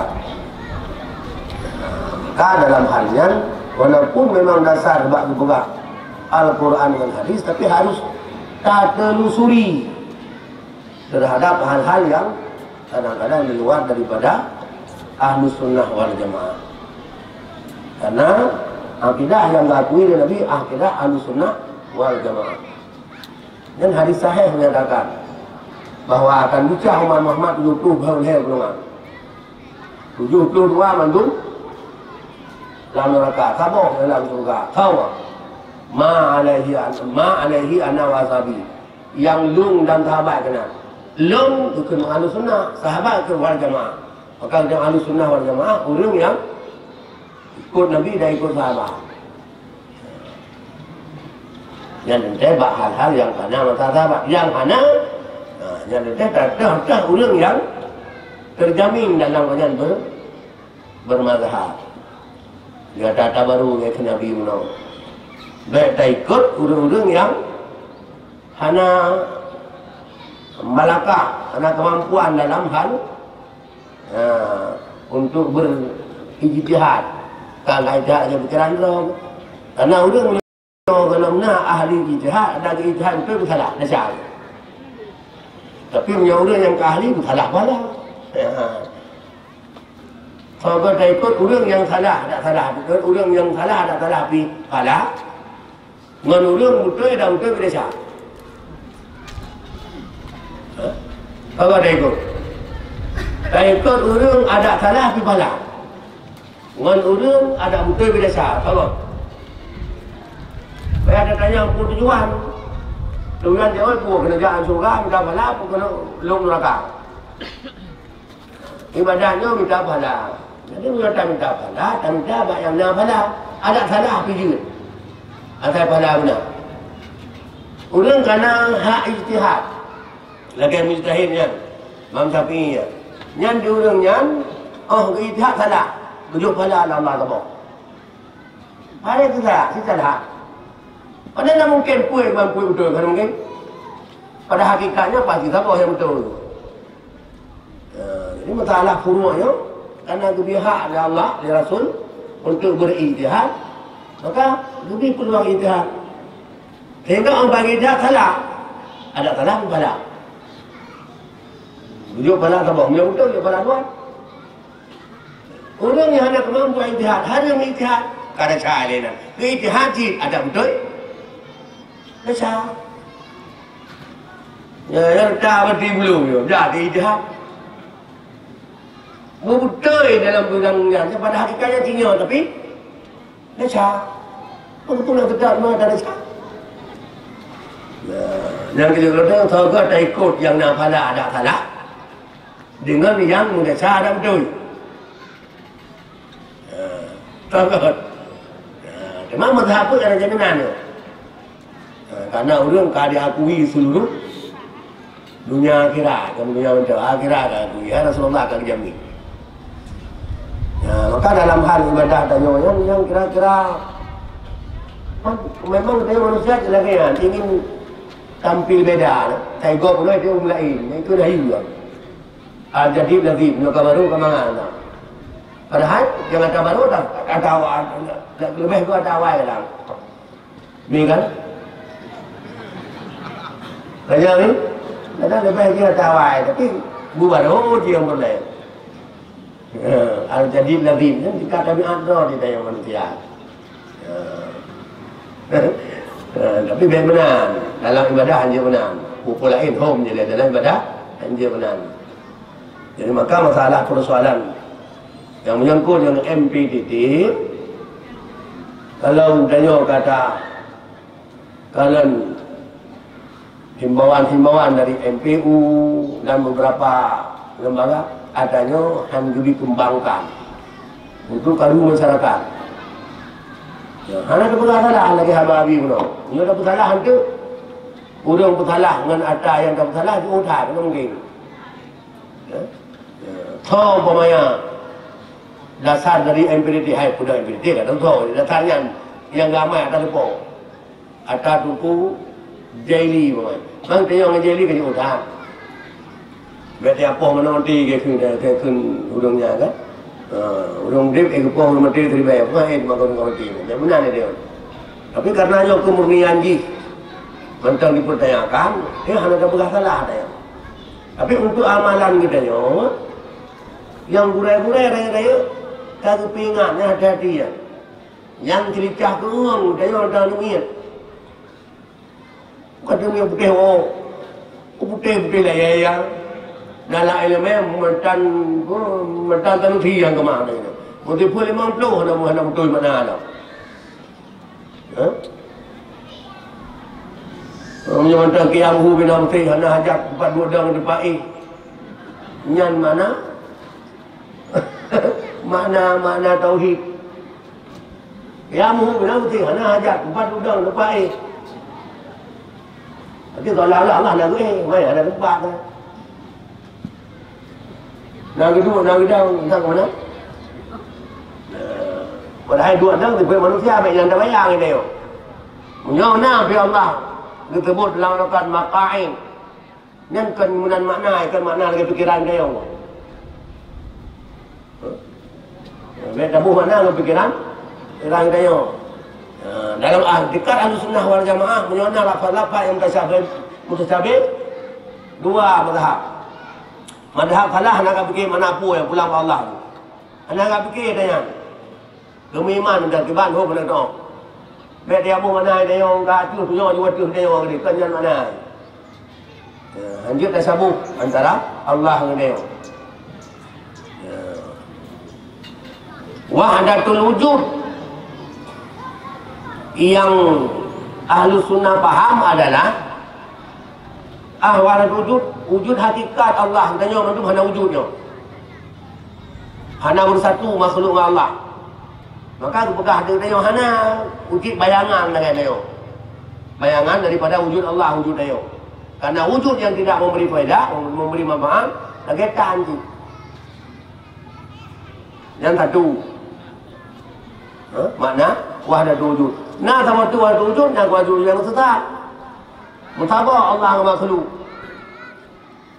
Ka dalam hal nyan, walaupun memang dasar bak geupeugah Al-Quran dan hadis, tapi harus tatelusuri terhadap hal-hal yang kadang-kadang di luar daripada Ahlus Sunnah wal Jamaah. Karena akidah yang diakui oleh Nabi, akidah Ahlus Sunnah wal Jamaah. Dan hadis sahih menyatakan bahwa akan beucah umat Muhammad tujoh ploh boh lhèe golongan. Tujoh ploh dua mandum lam neuraka, saboh dalam syeuruga. Sawa. Ma alaihi an-, ma alaihi ana wa ashabi. Nyang lôn dan sahabat keunan. Lôn keuh Ahlus Sunnah, sahabat keuh wal Jamaah. Maka ureueng Ahlus Sunnah wal Jamaah, ureueng nyang ikut Nabi dan ikut sahabat. Nyan teuntèe bak hal-hal nyang kana masa sahabat. Nyang hana, ha, nyan teuntèe teuh-teuh ureueng nyang terjamin dalam nyan ber-, bermazhab. Di ata-ata baru ngon Nabi meunoe. Bèk taikot ureueng-ureueng nyang hana malakah, hana kemampuan dalam hal, ha, untuk berijtihad. Ka ijtihad lagèe pikiran droe. Karena ureueng nyoe gohlom na ahli ijtihad, ada ijtihad beutôi pun salah, desya. Tapi meunyoe ureueng nyang ka ahli, salah bala. Ya. Soe taikot ureueng nyang salah, dak salah, ureueng nyang salah, dak salah, pi bala. Ngon ureueng beutôi dan beutôi pi desya. Ha? Apa taikot? Taikot ureueng adak salah pi bala. Ngon ureueng adak beutôi pi desya, saboh. Payah tatanyong peue tujuan. Tujuan jaweueb peue keuneuk jak syeuruga, mita bala, peue keuneuk lôn neuraka. Ibadat nyoe mita pahala. Jadi meunyoe tamita pahala, tamita bak nyang na pahala. Adak salah pi jeuet. Asai pahala beuna. Ureueng kana hak ijtihad. Lagèe mujtahid nyan, Imam Syafi'i nyan. Nyan di ureueng nyan, oh, geuijtihad salah, geujok pahala lé Allah saboh. Padahai salah, si salah. Padahai na mungken peue Imam peue beutôi, kan mungken? Pada hakikatnya pasti saboh nyang beutôi. Ya, jadi masalah furu' nyoe, karena geubri hak lé Allah, lé Rasul untuk berijtihad, maka geubri peuluang ijtihad. Sehingga orang bagi ijtihad salah, adak salah pun salah. Jok pahala saboh, meunyoe beutôi, jok pahala dua. Ureuëng nyang hana keumampuan ijtihad, hareuem ijtihad, ka desya lé nyan. Keu ijtihad cit adak beutôi? Desya. Ya, ya, reta mati belum, ya. Dah, ijtihad. Beutôi dalam bidang nyan, pada hakikatnya cit nyoe, tapi desya. Beutôi nak tetap mengatakan desya. Ya, yang kita kata, soal kita ikut yang nak salah, ada salah. Dengan yang mudesya dan beutôi. Ha, teuka. Ha, teuma mazhab pun ada jaminan tu. Ha, karena ureuëng ka diakui seluruh dunia akhirat, kamu dunia mantap akhirat ka diakui. Ya Rasulullah ka dijamin. Ha, maka dalam hal ibadah tanyoe nyan, yang kira-kira memang kita manusia lagèe nyan, ingin tampil beda. Saya gop pun itu lain, itu dah iya. Al-jadid lazim, nyoe ka barô ka mangat na. Padahai nyang ata barô dah, ata awai, leubeh geuh ata awai kadang. Mi kan? Raja ni, kadang leubeh geuh ata awai, tapi bu barô je nyang peureulèe. Ya, al-jadid lazim, kan tingkat tabiat droe di dayah manusia. Ya. Ya, tapi bèk meunan. Dalam ibadah hanjeuet meunan. Peue-peue laén hom je lé dalam ibadah hanjeuet meunan. Jadi maka masalah persoalan yang menyangkut dengan M P T T, kalau tanyoe kata Kalon himbauan-himbauan dari M P U dan beberapa lembaga, atanyoe han geubri keumbangkan untuk karu masyarakat. Ya, hana teupeugah salah lagèe haba abi bunoe. Nyoe tapeusalah hantu. Ureuëng peusalah ngon ata nyang tapeusalah jiôh that, hana mungkin. Ya. Ya. Tho umpamanya dasar dari M P T T, hai peue M P T T ka tho, dasar nyan nyang ramai akan lupa. Ata tuku Jaili, memang. Memang teunyong ngon Jaili ka jiôh that. Bèk teuapoh meunan maté keu, keu, keu ureuëng nyan kan. Ha, ureuëng udép, eh, geupoh ureuëng maté, teuribèe. Bukan, eh, maka ureuëng maté. Bèk meunan dia. Tapi karena nyoe keumurnian jih mantong dipertanyakan, eh, hana tapeugah salah ata nyan. Tapi untuk amalan geutanyoe, nyang gurèe-gurèe rayeuk-rayeuk, ka geupeuingat nyan hati-hati nyan. Nyang ceulicah keu ureueng, tanyoe ata aneuk miet. Bukan tanyoe putéh woe. Putéh-putéh layèe-layèe. Dalam ileumèe meutan, meutan tanusi nyang keumah tanyoe. Meuteupeu limong ploh hana, hana beutôi makna dah. Ha? Meunyoe mantong qiyam hu bina beutôi hana hajat teumpat duek dong teumpat éh. Nyan makna Makna-makna tauhid. Ya, muhu beuna beutôi, hana hajat, teumpat udang, teumpat éh. Tapi kalau Allah, Allah lagu éh, wai, hana teumpat dah. Na geudua, na geudang, entah ke mana. Padahai dua dang, tipe manusia, baik nyang tabayang, gitu. Meunyoe na, pi Allah, geusebut dalam lafaz maqaid. Nyan kon meunan makna, kon makna lagèe pikiran gayong. Bèk taboh makna ngon pikiran, pikiran gayong. Ha, dalam ah, dekat Ahlussunnah wal Jamaah, meunyoe na lafaz-lafaz nyang mutasyabih, mutasyabih, dua mazhab. Mazhab salah hana ka pikir makna peue nyang pulang bak Allah tu. Hana ka pikir ata nyan. Geumeuiman dan kiban hom hana tong. Bèk taboh makna dayong ka ateueh, nyoe jiwoe ateueh dayong, kon nyan makna. Ya, hanjeuet tasaboh antara Allah ngon dayong. Ya. Wahdatul wujud yang Ahlussunnah paham adalah Ah, wahdatul wujud, wujud hakikat Allah, geutanyoe mandum hana wujud nyoe. Hana beusatu makhluk ngon Allah. Maka geupeugah lé geutanyoe hana wujud bayangan lagèe tanyoe. Bayangan daripada wujud Allah, wujud tanyoe. Karena wujud yang tidak memberi faedah, memberi manfaat, lagèe tan cit. Nyang satu. Ha? Makna wahdatul wujud. Na saboh tu wahdatul wujud, nyang wahdatul wujud nyang sesat. Meusaboh Allah ngon makhluk.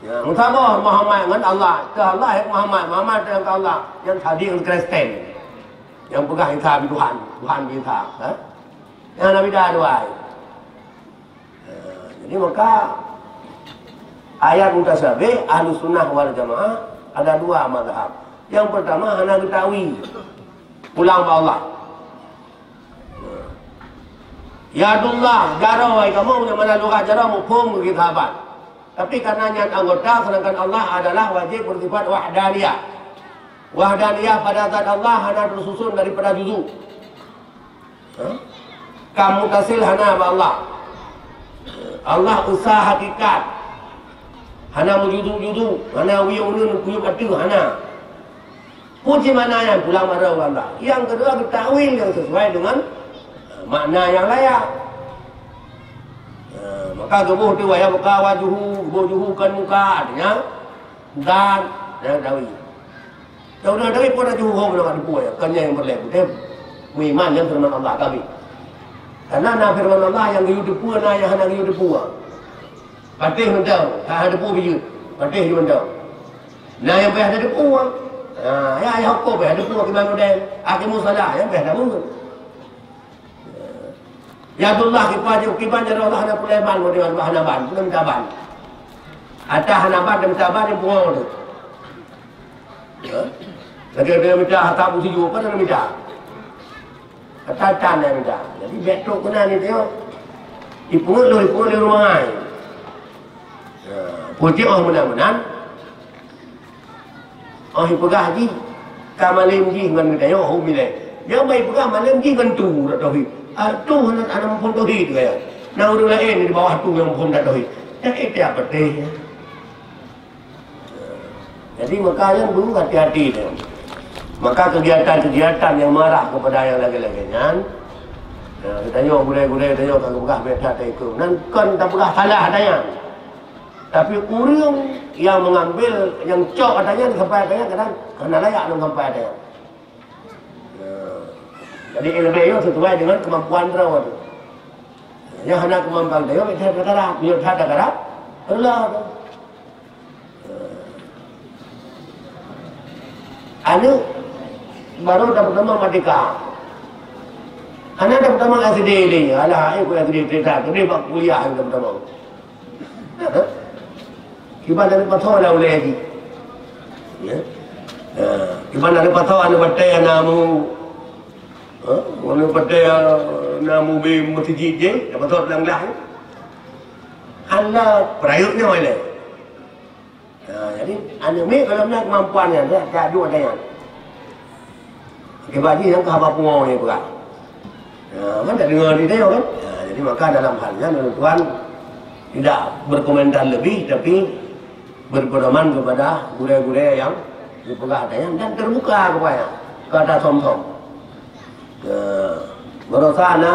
Ya, meusaboh Muhammad ngon Allah. Teuh Allah, eh, Muhammad, Muhammad teuh Allah. Nyang tadi ngon Kristen. Nyang peugah Isa bit Tuhan, Tuhan bit Isa. Ha? Nyang Nabi dah dua. Jadi maka ayat mutasyabih, Ahlussunnah wal Jamaah ada dua mazhab. Nyang peurtama, hana geutawi pulang bak Allah. Yadullah, jaroe, kamoe nyang mana lugha jaroe muphom bagi sahabat. Tapi karena nyan anggota, sedangkan Allah adalah wajib bersifat wahdaniyah. Wahdaniyah pada zat Allah hana tersusun daripada juzu. Ha? Kam mutasil hana bak Allah. Allah esa hakikat. Hana meujuzu-juzu, hana wie uneun kuyup ateueh, hana. Peue cit makna nyan? Pulang bak Allah. Nyang keudua, geutakwil nyang sesuai dengan, eh, makna nyang layak. Eh, maka geuboh tu, "Wa yabqa wajhu, geuboh juhu kon muka," artinya, dan, dan tawi. Dan udah tawi pun ada juhu hom dalam depu ya, kon nyang peureulèe. Meuiman nyan firman Allah kami. Karena na firman Allah nyang geuyue teupeu, na nyang hana geuyue teupeu. Patéh mantong, hana teupeu bijeuet. Patéh mantong. Na nyang payah tateupeue. Ha, ya, ya, huköm payah tateupeue kiban model. Aqimus shalah, nyang payah tateupeue. Yadullah, kiban, kiban jaroe Allah hana peureulèe ban, model hana ban, hana minta ban. Ata hana ban, hana minta ban, nyang pungo tu. Ya. Lagèe dia minta harta busi jua, apa dia minta? Ata tan dia minta. Jadi, bèk trok keunan dia tengok. Ipeungeut lôn, ipeungeut lôn rumoh ai. Ya. Putih oh meunan-meunan. Oh, ipeugah jih, ka malém jih ngon geutanyoe hom ilèe. Nyang bai peugah malém jih ngon tu dak tauhid. Ah, tu hana, hana muphom tauhid gaya. Na ureueng laén di bawah tu nyang muphom dak tauhid. Nyan ék tiap patéh. Jadi, maka nyan beureuhati-hati nyan. Maka kegiatan-kegiatan yang mengarah kepada yang lagèe-lagèe nyan, ya, geutanyoe gurèe-gurèe tanyoe ka geupeugah bèk that taikôt. Nyan kon tapeugah salah ata nyan. Tapi ureueng nyang mengambil, nyang cok ata nyan sampai ata nyan kadang hana layak lom sampai ata nyan. Ya. Jadi ilmu nyoe sesuai dengan kemampuan droe tu. Nyang hana kemampuan droe, bèk that takarab. Meunyoe that takarab, reuloh tu. Aneuk baru dapeutamong merdeka. Hana dapeutamong S D lé, alah, eh, ku S D cerita, tu dia bak kuliah dapeutamong. Kiban dari pasoe lah ulèe jih. Ya. Ha, kiban dari pasoe aneuk batèe na mu, ha, aneuk batèe na mu bak meuseujid jih, dapat thot lang-lang. Hana peurayek nyoe lé. Ha, jadi aneuk miet kalau na kemampuan nyan, dak, dak duek ata nyan. Akibat jih nyang ka haba pungo nyang peugah. Ya, kan tak dengar dia tengok kan? Ya, jadi maka dalam hal nyan, tuan tidak berkomentar lebih, tapi berpedoman kepada gurèe-gurèe nyang geupeugah ata nyan dan terbuka kepada kata som-som. Ya, barosa na,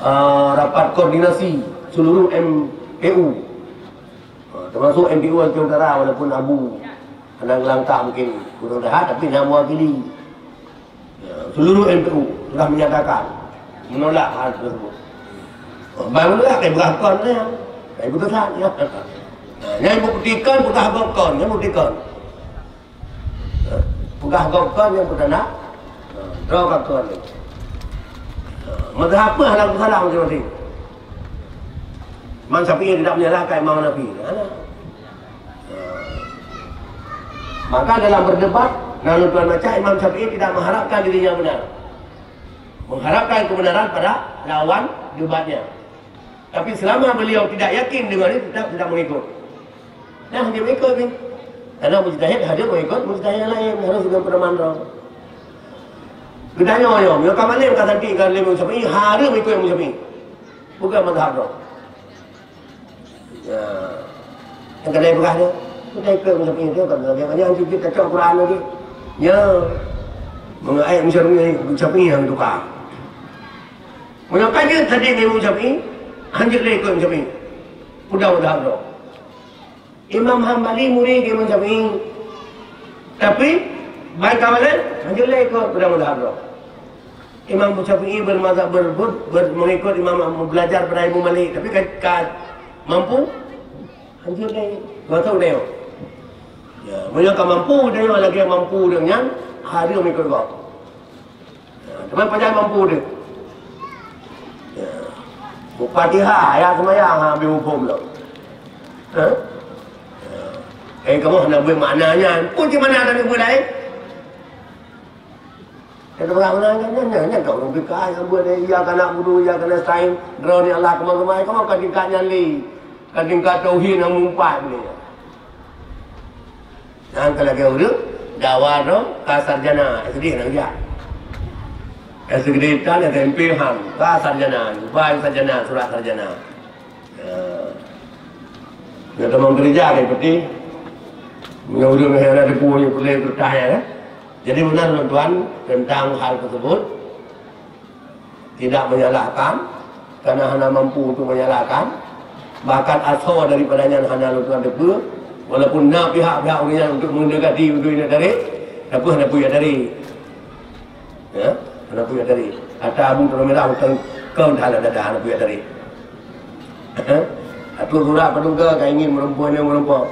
eh, rapat koordinasi seluruh M P U. Ha, termasuk M P U Aceh Utara, walaupun Abu hana geulangkah mungkin kurang rehat, tapi na mewakili. Ya, seluruh M P U sudah menyatakan menolak hal tersebut. Ha, ban menolak, kai peugah kon nyan. Kai putusan, ya. Ha, nyan buktikan, peugah kon, nyan buktikan. Peugah gob kon nyang peutanda, ha, droe ka kon. Ha, mazhab peue hana salah masing-masing. Imam Syafi'i tidak menyalahkan Imam Hanafi. Hana. Ha. Maka dalam berdebat, na lôn tuan baca, Imam Syafi'i tidak mengharapkan dirinya benar. Mengharapkan kebenaran pada lawan debatnya. Tapi selama beliau tidak yakin dengan itu, tetap tidak mengikut. Nah, dia mengikut ni. Karena mujtahid harus mengikut mujtahid yang lain, harus dengan pedoman droe. Geutanyoe nyoe, nyoe ka malém ka santi ka lé Imam Syafi'i, harus mengikut Imam Syafi'i. Bukan mazhab droe. Ya. Nyang keuneuk peugah tu, kita ikut Imam Syafi'i tu, kan dia banyak cuci kacau Quran lagi. Ya. Mengenai Imam Syafi'i, Imam Syafi'i yang tukar. Meunyoe ka jeuet tadi ngon Imam Syafi'i, hanjeuet lé ikot Imam Syafi'i. Peudong mazhab droe. Imam Hambali murit Imam Syafi'i. Tapi, ban ka malém, hanjeuet lé ikot, peudong mazhab droe. Imam Syafi'i bermazhab, ber-, ber-, ber-, mengikut Imam, belajar pada Imam Malik. Tapi ka, ka mampu, hanjeuet lé. Geutanyoe. Ya, meunyoe ka mampu, geutanyoe lagèe mampu deungon nyan, hareuem ikot gob. Ya, teuma pajan mampu dia. Ya. Buka Fatihah, ayat seumayang, ha, habéh muphom lom. Ha? Ya. Eh, kamoe hana beuet makna nyan. Peue cit makna taneuk beuet laén? Kata orang, orang nyan, nyan, nyan, nyan, kat ureueng P K I, nyang beuet, eh, iyyaka na'budu wa iyyaka nasta'in, droe ni Allah keumah-keumah, kamoe ka tingkat nyan lé. Ka tingkat tauhid nyang mumpat lé. Nyang ka lagèe ureueng dakwah droe ka sarjana S D nyang jak. S D tan, S M P han, ka sarjana, ban sarjana, surat sarjana. Ya. Nyoe teuma gereja ke peti. Nyoe ureueng yang ada debu, nyoe pulai kertas, ya, kan? Jadi, benar, tuan-tuan, tentang hal tersebut, tidak menyalahkan, karena hana mampu untuk menyalahkan. Bahkan asoe daripada nyan hana lôn tuan teupeue, walaupun na pihak-pihak ureueng nyan untuk mendekati, untuk ingat dari, tapi hana payah dari. Ya, hana payah dari. Kata Abu Tanah Merah, bukan kau dah ada dadah, hana payah dari. Atau surat paduka ka ingin meureumpok, ingin meureumpok.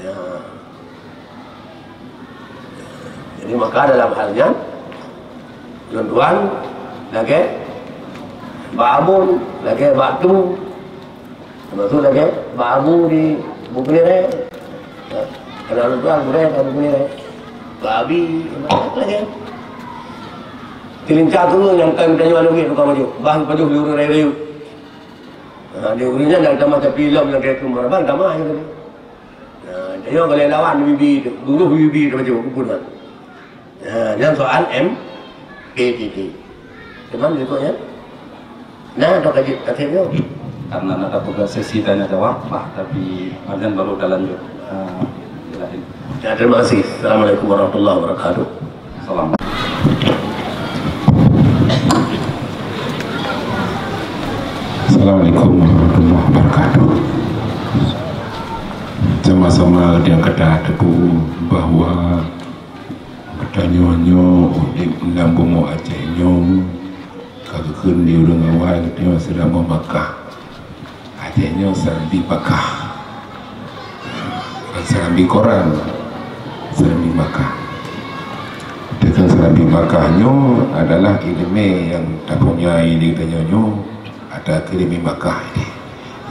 Ya. Jadi, maka dalam hal nyan, lôn tuan lagèe bak Abon, lagèe bak Tu, termasuk lagèe bak Abu di Bukit Nireh. Ya. Kalau lôn tuan gurèe di Bukit Nireh. Bak Abi, lagèe. Teulincah tu nyang kan tanyoe aneuk miet tukang pajoh. Bah pajoh di ureueng rayeuk-rayeuk. Ha, di ureueng nyan dah tamah tapi lom lagèe tu maraban tamah je tadi. Nah, tanyoe goleh lawan bibi tu, guru bibi tu macam apa pun, kan. Nah, nyan soal M P T T. Cuman berikutnya, nah, ada kaji, kaji tu. Karena nak buka sesi tanya jawab, Pak, tapi badan baru dah lanjut. Ah, silakan. Ya, terima kasih. Assalamualaikum warahmatullahi wabarakatuh. Salam. Assalamualaikum warahmatullahi wabarakatuh. Sama-sama dengan kata teupeu bahwa geutanyoe nyoe udeb lam bumoe Aceh nyoe ka geukheun di ureueng awai geutanyoe Seuramoe Makkah. Aceh nyoe Serambi Makkah. Serambi Koran, Serambi Makkah. Teuka Serambi Makkah nyoe adalah ileumèe nyang tapunyai di geutanyoe nyoe, ata keu ileumèe Makkah nyoe.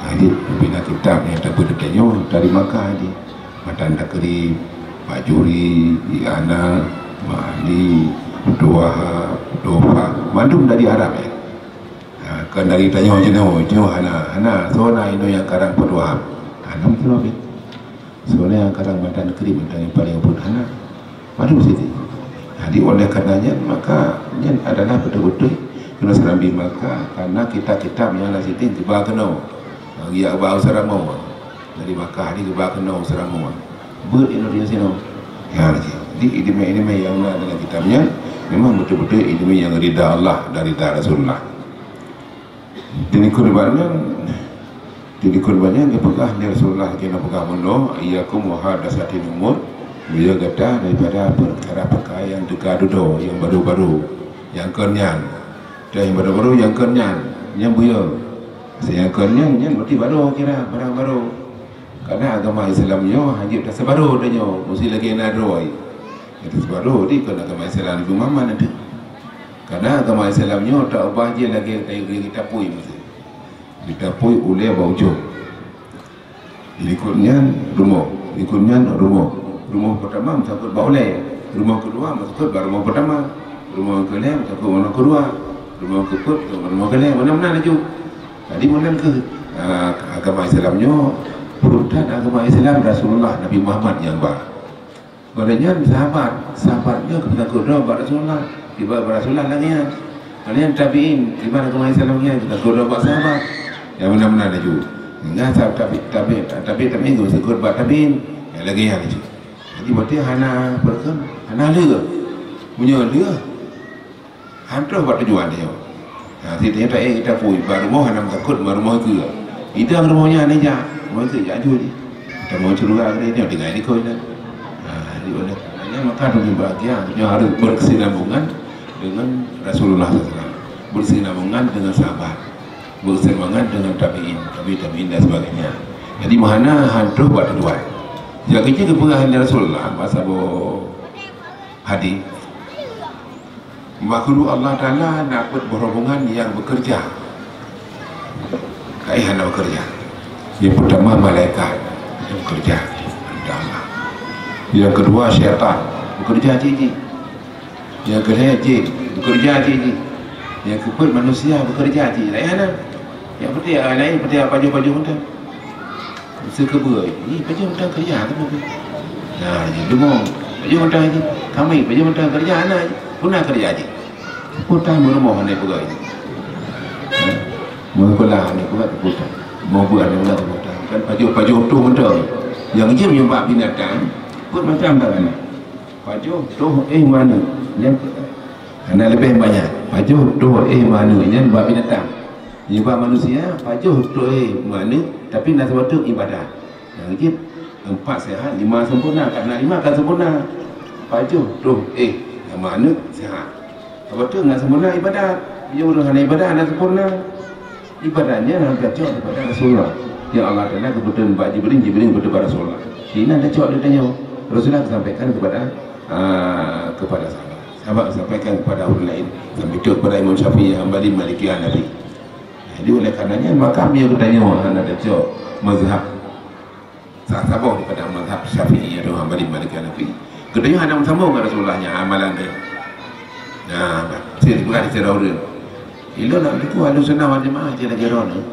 Jadi, pina kitab nyang tapeuteuka nyoe dari Makkah nyoe. Matan Takrib, Bajuri, I'anah, Ma'ali, Futuhat, Tuhfah, mandum dari Arab, ya. Ha, kon dari tanyoe jinoe, jinoe hana, hana. Soe na inoe nyang karang Futuhat? Hana meusidroe pih. Soe na nyang karang Matan Takrib, Matan Takrib paléng pun hana. Mandum siti. Jadi, oleh karena nyan, maka nyan adalah beutôi-beutôi keunoe Serambi Makkah, karena kitab-kitab nyang na siti geuba keunoe. Geujak ba u Seuramoe. Dari Makkah ni geuba keunoe Seuramoe. Beuet inoe di sinoe. Ya, jadi ileumèe-ileumèe nyang na dalam kitab nyan memang beutôi-beutôi ileumèe nyang rida Allah dan rida Rasulullah. Di likot bak nyan, di likot bak nyan geupeugah lé Rasulullah, geupeugah bunoe, "Iyyakum wa muhdatsatil umur." Beujaga gata daripada peukara-peukara nyang teuka dudoe, nyang barô-barô, nyang kon nyan. Dan nyang barô-barô, nyang kon nyan, nyang buyö. Nyang kon nyan, nyan berarti barô kira, barang barô. Karena agama Islam nyoe hana jeuet taseubarô tanyoe, meusti lagèe na droe. Taseubarô di kon agama Islam Nabi Muhammad nanti. Karena agama Islam nyoe taubah jih lagèe, lagèe kitab pui meusti. Kitab pui ulèe bak ujong. Likot nyan rumoh, likot nyan rumoh. Rumoh pertama meusangkot bak ulèe, rumoh kedua meusangkot bak rumoh pertama, rumoh keulhèe meusangkot bak rumoh kedua, rumoh keupeuet meusangkot bak rumoh keulhèe, meunan-meunan laju. Jadi meunan kheueh, ah, agama Islam nyoe, peue that agama Islam Rasulullah Nabi Muhammad nyang ba. Pada nyan sahabat, sahabat nyoe geupeutangkot droe bak Rasulullah, ibarat bak Rasulullah lagèe nyan. Pada nyan tabi'in, ibarat agama Islam nyan geupeutangkot droe bak sahabat. Nyang meunan-meunan laju. Hingga sa-, tabi-, tabi-, tabi-, tabi'in geupeutangkot bak tabi'in, nyang lagèe nyan laju. Jadi berarti hana, hana lheueh. Meunyoe lheueh, han troh bak tujuan tanyoe. Ha, si tanyoe taék geutanyoe pui, bak rumoh hana meutakot, bak rumoh keue. Idang rumoh nyan hana jak, rumoh keue jak aju jih. Tanyoe syeuruga keudeh nyoe tinggai likot nyan. Ha, jadi oleh karenanya maka tanyoe bahagia, tanyoe harus berkesinambungan dengan Rasulullah sallallahu alaihi wasallam. Berkesinambungan dengan sahabat. Berkesinambungan dengan tabi'in, tabi' tabi'in dan sebagainya. Jadi meuhana han troh bak tujuan. Jak keuh geupeugah lé Rasulullah, masa boh hadis. Makhluk Allah Ta'ala na peuet boh rombongan nyang bekerja. Kaih hana bekerja. Nyang pertama malaikat nyang bekerja. Nyang keudua, syaitan beukeureja cit jih. Nyang keulhèe, jén beukeureja cit jih. Nyang keupeuet, manusia beukeureja cit jih. Laén hana. Nyang peuté, ah, laén peuté, ah, pajoh-pajoh mantong. Sikeubeuet, ih, pajoh mantong keureuja teuma. Nah, jih dumong, pajoh mantong jih. Kami pajoh mantong keureuja hana jih. Peue na keureuja jih? Peue tan meurumoh hana peugah jih. Meuseukôlah hana peugah, peue tan. Meubuet hana peugah, peue tan. Kan pajoh-pajoh toh mantong. Nyang jih meunyoe bak binatang, peuet macam tangan. Pajoh, toh, éh, maneuk. Nyan hana leubeh banyak. Pajoh, toh, éh, maneuk. Nyan bak binatang. Nibak manusia, pajoh, toh, éh, maneuk, tapi na saboh teuk ibadat. Nyang jeuet, empat sehat, lima sempurna. Karena lima kan sempurna. Pajoh, toh, éh, maneuk, sehat. Saboh teuk na sempurna ibadat. Meunyoe ureueng hana ibadat, hana sempurna. Ibadat nyan hana tacok daripada Rasulullah. Nyang Allah Taala geupeutrön bak Jibril, Jibril geupeutrön bak Rasulullah. Sinan tacok di tanyoe. Rasulullah sampaikan kepada, ah, kepada sahabat. Sahabat sampaikan kepada ureueng laén. Sampai tu kepada Imam Syafi'i, Hambali, Maliki, Hanafi. Jadi, oleh karenanya, maka meunyoe geutanyoe hana tacok mazhab sa-, saboh daripada mazhab Syafi'i atau Hambali, Maliki, Hanafi, geutanyoe hana meusambông ngon Rasulullah nyan amalan teuh. Nah, cit bukan di sidroe ureueng. Ilôn nak tuku Ahlussunnah wal Jamaah cit lagèe droeneuh.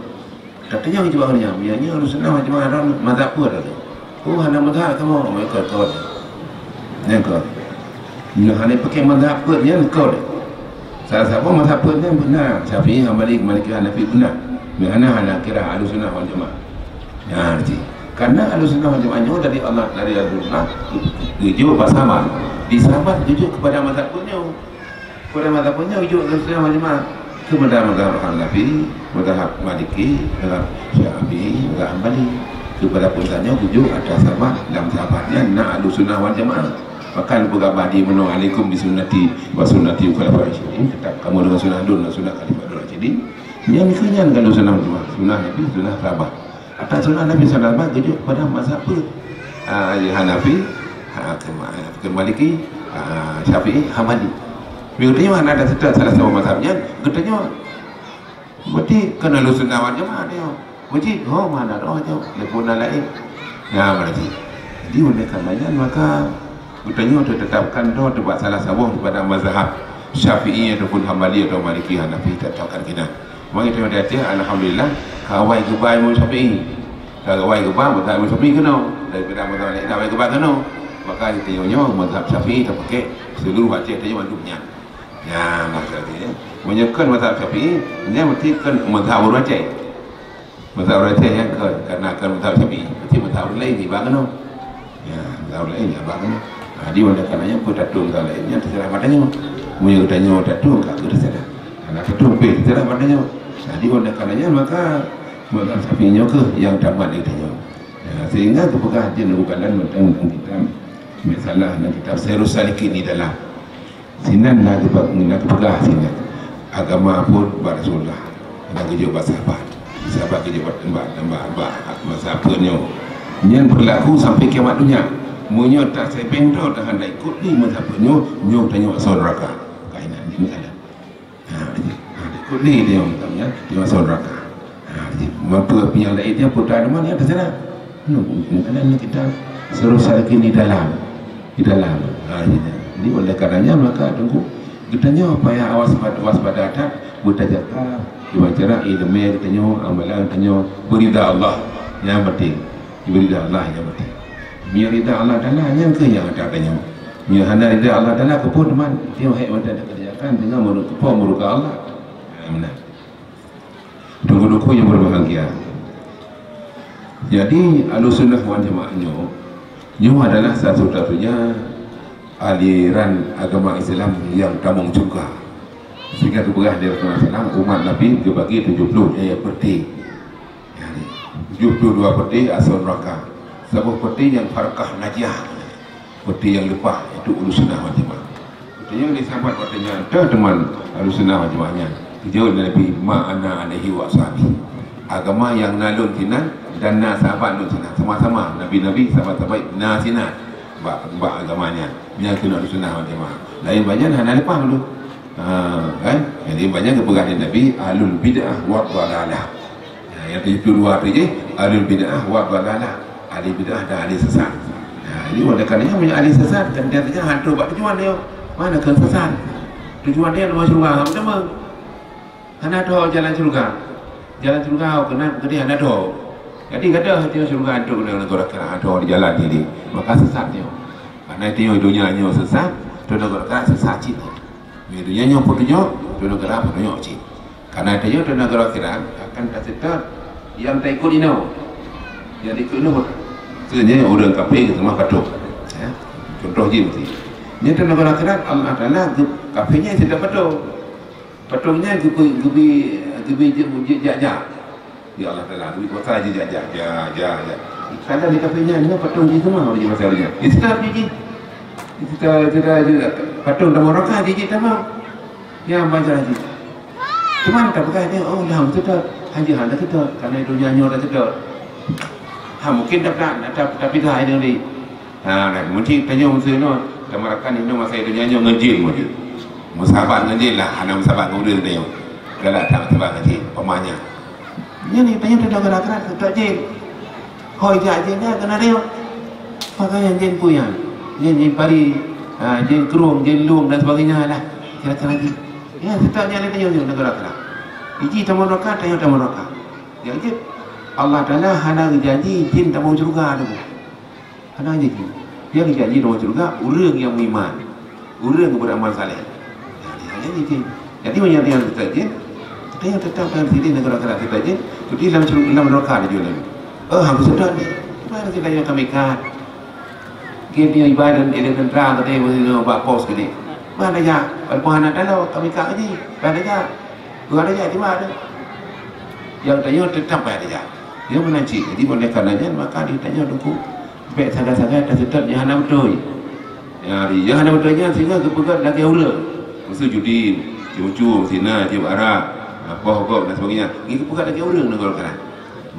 Tatanyong cit bak ureueng nyan, meunyoe Ahlussunnah wal Jamaah droeneuh mazhab peue droeneuh? Oh, hana mazhab kamoe, oh, ikot kon. Nyan kon. Nyoe hana pakai mazhab peuet nyan kon. Salah saboh mazhab peuet nyan beuna, Syafi'i, Hambali, Maliki, Hanafi beuna. Nyoe hana, hana kira Ahlussunnah wal Jamaah. Nyan cit. Karena Ahlussunnah wal Jamaah nyoe dari Allah, dari Rasulullah, geujok bak sahabat. Di sahabat geujok kepada mazhab peuet nyoe. Kepada mazhab peuet nyoe geujok Ahlussunnah wal Jamaah. Kepada mazhab Hanafi, mazhab Maliki, mazhab Syafi'i, mazhab Hambali. Kepada peuet nyoe geujok atra sahabat, lam sahabat nyan na Ahlussunnah wal Jamaah. Bahkan peugah bak di meunoe, "Alaikum bi sunnati wa sunnati khulafa'ir rasyidin." Tetap kamoe deungon sunnah lôn dan sunnah khalifah lôn rasyidin. Nyan keuh nyan ka Ahlussunnah wal Jamaah. Sunnah Nabi, sunnah sahabat. Atra sunnah Nabi sallallahu alaihi wasallam geujok kepada mazhab peuet. Ah, ya Hanafi, ah, ke Ma-, ke Maliki, ah, Syafi'i, Hambali. Meunyoe geutanyoe hana ada satu salah saboh mazhab nyan, geutanyoe berarti kon Ahlussunnah wal Jamaah nyoe. Berarti, oh, mana roh nyoe, lé peue na laén. Nah, berarti. Jadi, oleh karena nyan, maka geutanyoe teutetapkan droe teuh bak salah saboh daripada mazhab Syafi'i ataupun Hambali atau Maliki, Hanafi, tetapkan keunan. Maka geutanyoe di Aceh, alhamdulillah, ka awai geuba Imam Syafi'i. Ka awai geuba mazhab Imam Syafi'i keunoe, daripada mazhab laén awai geuba keunoe. Maka geutanyoe nyoe mazhab Syafi'i tapakai seluruh Aceh tanyoe mandum nyan. Nyan mazhab Syafi'i. Meunyoe kon mazhab Syafi'i, nyan meusti kon mazhab ureueng Aceh. Mazhab ureueng Aceh nyan kon, karena kon mazhab Syafi'i. Meusti mazhab ureueng laén iba keunoe. Ya, mazhab ureueng laén iba keunoe. Nah, di mana kana nyan pun tatung mazhab laén nyan terserah pada nyoe. Meunyoe tanyoe tatung ka terserah. Karena tatung pih terserah pada nyoe. Nah, di mana kana nyan maka mazhab Syafi'i nyoe keuh nyang tamat di tanyoe. Ya, sehingga geupeugah jeuet bukan dalam tentang kitab, misalnya dalam kitab Sairus Salikin di dalam. Sinan na geupe-, na geupeugah sinan, agama phon bak Rasulullah, na geujok bak sahabat. Sahabat geujok bak, bak, bak, bak mazhab peuet nyoe. Nyan beurlaku sampai kiamat donya. Meunyoe taseubeng droe teuhadap ikot di mazhab peuet nyoe, nyoe tanyoe asoe neuraka. Kainan nyan kana. Ha, ha, ikot di tanyoe, tanyoe asoe neuraka. Ha, jadi, meunyoe nyang laén nyan putra teuma nyan terserah. Nyoe, bukan ni kita suruh salikin di dalam. Di dalam. Ha, jadi, jadi oleh karenanya maka tunggu geutanyoe payah awas, waspada that, beutajaga, dibaca ileumèe geutanyoe, amalan geutanyoe, beurida Allah. Nyang penting, beurida Allah nyang penting. Meunyoe rida Allah Taala, nyan keuh nyang ata tanyoe. Meunyoe hana rida Allah Taala, keupeue teuma tanyoe hék mantong takeureujakan deungon meuru-, keupeue meuruka Allah. Ha, meunan. Teungku-teungku nyang berbahagia. Jadi, Ahlussunnah wal Jamaah nyoe, nyoe adalah satu-satunya aliran agama Islam nyang tamong syeuruga. Sehingga geupeugah lé Rasulullah sallallahu alaihi wasallam, umat Nabi geubagi tujoh ploh lhèe peuté. Yani, tujoh ploh dua peuté asoe neuraka. Saboh peuté nyang farqah najiyah. Peuté nyang leupah, yaitu Ahlussunnah wal Jamaah. Peuté nyang di sahabat watèe nyan, teuh teuma Ahlussunnah wal Jamaah nyan. Geujaweueb lé Nabi, "Ma ana alaihi wa ashabi." Agama nyang na lôn sinan dan na sahabat lôn sinan. Sama-sama nabi-nabi, sahabat-sahabat na sinan bak, bak agama nyan. Nyan keuh Ahlussunnah wal Jamaah. Laén banyan hana leupah lôn. Ha, kan? Jadi banyan geupeugah lé Nabi, "Ahlul bid'ah wa dhalalah." Ha, nyang tujoh ploh dua tu jih, ahlul bid'ah wa dhalalah. Ahli bid'ah dan ahli sesat. Nah, jadi oleh karena nyan, meunyoe ahli sesat, kan dia tanya hantu bak tujuan dia. Mana ke sesat? Tujuan dia nama syurga, hana beutama. Hana tho jalan syurga. Jalan syurga keunan keudeh hana tho. Jadi kada hati syurga hantu keunan negara akhirat hana tho di jalan jadi. Maka sesat dia. Karena itu donya nyoe sesat, tu negara akhirat sesat cit. Di donya nyoe peutunyok, tu negara peutunyok cit. Karena itu nyoe tu negara akhirat akan taseutôt nyang taikut inoe. Nyang taikut inoe. Sebenarnya orang kafir semua patuh. Ya. Contoh je mesti. Nyoe tu negara akhirat Allah Taala geu-, kafirnya tidak patuh. Patuhnya geubi geubi geubi je mujid jak-jak. Ya Allah Taala, geubi kuasa je jak-jak, jak, jak, jak. Kadang di kafirnya, nyoe patuh je semua orang je masa dia. Islam je. Kita, kita, kita patuh tamong raka je, je tamong. Ya, baca je. Cuman tak peugah dia, oh, dah betul tak? Hanya hana kita, karena dunia nyoe dah kita. Ha, mungkin tak, tak, tak, tak peugah ini ni. Ha, nah, mungkin tanya masa nyoe, tamarakan ini masa itu nyanyi ngon jin mungkin. Musahabat ngon jin lah, hana musahabat ngon ureueng tanya. Galak tak musahabat ngon jin, pamanya. Ini ni tanya tentang galak keras, tak jin. Hoi jak jin dah kena dia. Pakaian jin puyang, jin, jin pari, ha, jin kerung, jin lung dan sebagainya lah. Kira-kira lagi. Ya, setak nyan tanya nyoe negara keras. Iji tamong raka, tanya tamong raka. Ya, jin. Allah Taala hana janji jin tamong syurga tu. Hana janji. Nyang janji dalam syurga ureueng nyang beriman, ureueng nyang beramal saleh. Jadi, hana janji. Jadi, meunyoe nyang seutôt jih, kita nyang tetap dalam sini negara akhirat seutôt jih, jadi dalam syurga, dalam neraka dia jual. Oh, aku seutôt ni. Mana kita yang kami kan? Kita yang ibadat, dia tentara, kita yang bak pos gini. Mana ya? Walaupun anak dalam, kami kat ni. Mana ya? Bukan ada ya, cuma ada. Yang tanya tetap ada ya. Dia menanti. Jadi, oleh karenanya, maka ditanya dulu. Bèk sagai-sagai taseutôt nyang hana beutôi. Nyang hana beutôi nyan singoh geupeugöt lagèe ureueng. Miseue judi, cium-cium, zina, cium arak, poh gob dan sebagainya. Nyan geupeugöt lagèe ureueng neugöt keunan.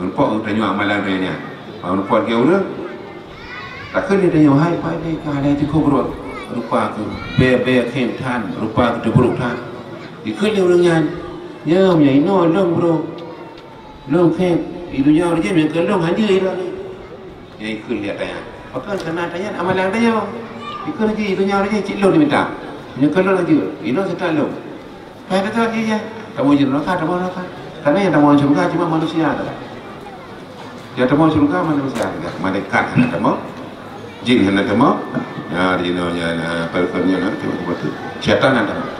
Meureumpok geutanyoe amalan geutanyoe nyan. Meureumpok lagèe ureueng. Takheun geutanyoe, hai, pai lé ka lé cukôp rot. Rupa keuh bèe-bèe khém that, rupa keuh teubrok that. Dikheun lé ureueng nyan, nyoe meunyoe inoe lôn brok. Lôn khém, i donya ureueng jih, meukeulôn hana jeuet lôn. Nyang ikheun lihat tanya. Pakon kana tanya amalan tanya. Ikheun jih, i donya ureueng jih, cit lôn diminta. Meukeulôn hana jeuet, inoe seutôt lôn. Payah teuka jih, ya. Tamong jih neraka, tamong neraka. Karena nyang tamong syurga cuma manusia tu. Nyang tamong syurga manusia tu. Malaikat hana tamong. Jin hana tamong. Ya, di jinoe nyan, ah, pelakon nyan, ah, tengok betul. Syaitan hana tamong.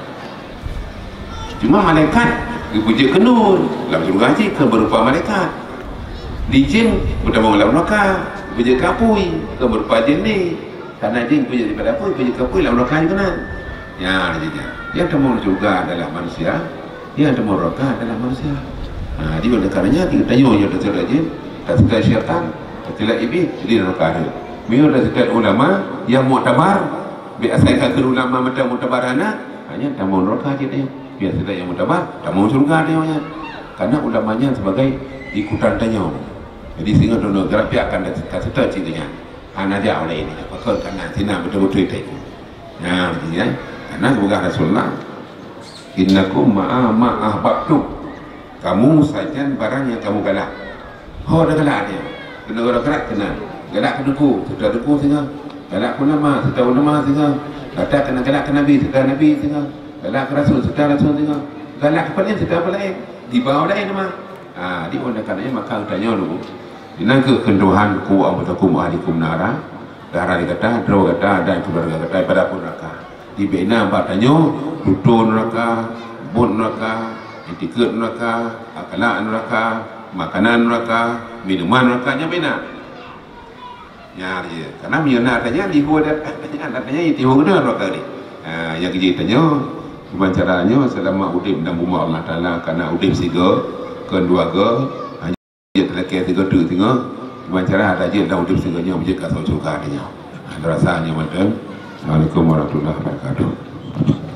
Cuma malaikat geupeujeuet keu nur, lam syurga cit keu berupa malaikat. Di jin beutamong lam neraka, geupeujeuet keu apui, keu berupa jin ni. Karena jin geupeujeuet daripada apui, geupeujeuet keu apui lam neraka jih keunan. Ya, jadi, nyang tamong syurga adalah manusia. Nyang tamong neraka adalah manusia. Ha, jadi oleh karenanya, kita tanyoe nyang taseutôt jin, taseutôt syaitan, taseutôt iblis, jadi neraka tu. Meunyoe taseutôt ulama nyang muktabar, bèk asai ka kheun ulama mantong muktabar hana, ha, nyan tamong neraka cit tanyoe. Bèk seutôt nyang muktabar, tamong syurga tanyoe nyan. Karena ulama nyan sebagai ikutan tanyoe. Jadi, singoh droeneuh gerak pih akan taseutôt cit nyan. Hana jak ulèe nyan, pakon kana sinan beutôi-beutôi taikôt. Nah, ya. Karena geupeugah Rasulullah, "Innakum ma'a ma ahbabtum." Kamu sajan barang nyang kamu galak. Ho tagalak dia. Keu negara galak keunan. Galak keu teungku, seutôt teungku singoh. Galak keu ulama, seutôt ulama singoh. Gata keunan galak keu nabi, seutôt nabi singoh. Galak keu rasul, seutôt rasul singoh. Galak keu peulaén, seutôt peulaén. Dibawa laén teuma. Ha, di ulèe karenanya maka geutanyoe dulu. Inan kheueh kheun Tuhan, "Qu anfusakum wa ahlikum nara." Dara gata, droe gata dan keuluwarga gata daripada apui neuraka. Dibina bak tanyoe, tutoe neuraka, buet neuraka, iktikeuet neuraka, akhlak neuraka, makanan neuraka, minuman neuraka, nyan bina. Nyan dia. Karena meunyoe na tanyoe, lihue dan tanyoe, tanyoe itu neuraka ni. Ha, nyang keujeuet tanyoe, kiban cara nyoe, seulama udeb lam bumoe Allah Taala, kana udeb sigoe, kon dua goe, Jeuet talakèe sigoe teuk singoh, kiban cara hana jeuet lam udeb sigoe nyoe, beujeuet keu asoe syurga tanyoe. Hana rasa nyoe mantong. Assalamualaikum warahmatullahi wabarakatuh.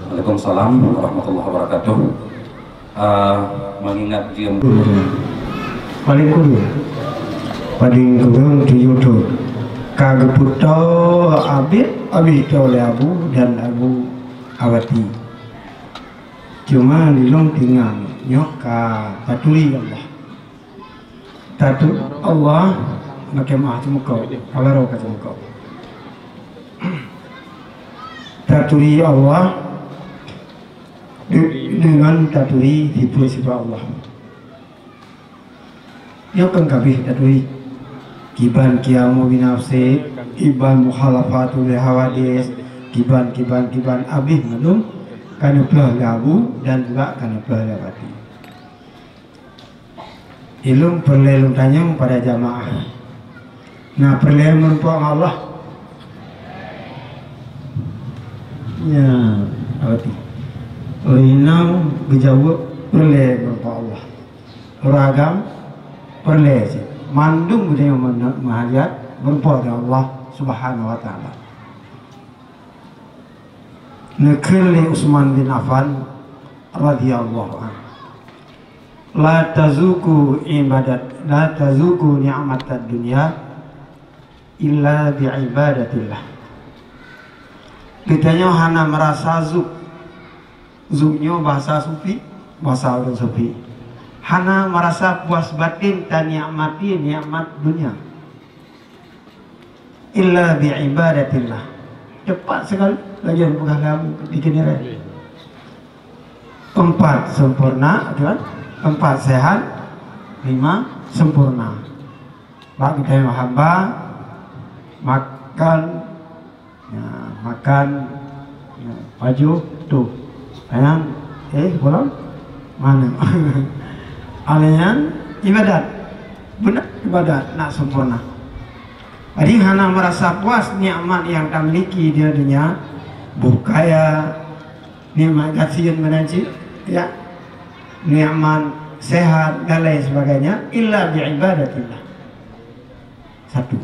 Waalaikumsalam warahmatullahi wabarakatuh. Ah, mengingat dia Paling kureueng, paling kureueng tujoh thôn. Ka geupeutoe abit-abit oleh Abu dan Abu Awati. Cuma lôn tinggai nyoe ka taturi Allah. Taturi Allah, makai meu'ah teumeuko, ka barô ka teumeuko. Taturi Allah de-, deungon taturi sifat-sifat Allah. Nyoe kan kabeh taturi. Kiban qiyamu binafsi, kiban mukhalafatul hawadis, kiban, kiban, kiban, abeh mandum ka neupeugah lé Abu dan juga ka neupeugah lé Abu. Ilôn peureulée lôn tanyong pada jamaah. Na peureulée meureumpok ngon Allah? Ya, berarti. Ureueng inong geujaweueb peureulée meureumpok Allah. Ureueng agam peureulée cit. Mandum geutanyoe meuhajat meureumpok ngon Allah Subhanahu wa Taala. Neukheun lé Utsman bin Affan radhiyallahu anhu, "La tazuku ibadat, la tazuku ni'matad dunya illa bi ibadatillah." Geutanyoe hana meurasa zuk. Zuk nyoe bahasa sufi, bahasa ureueng sufi. Hana meurasa puas batin tanikmati nikmat dunia. Illa bi ibadatillah. Tepat sekali lagée peugah lé Abu di Kiniran. Empat sempurna, kan? Empat sehat, lima sempurna. Bak geutanyoe hamba, makan, ya, makan, ya, pajoh, tuh. Ayang, eh, bolong? Mana? Alaian ibadat. Beuna ibadat nak sempurna. Jadi hana merasa puas nikmat yang tamiliki di dunia, boh kaya, nikmat gasien meunan cit, ya. Nikmat sehat dan lain sebagainya, illa bi ibadatillah. Satu.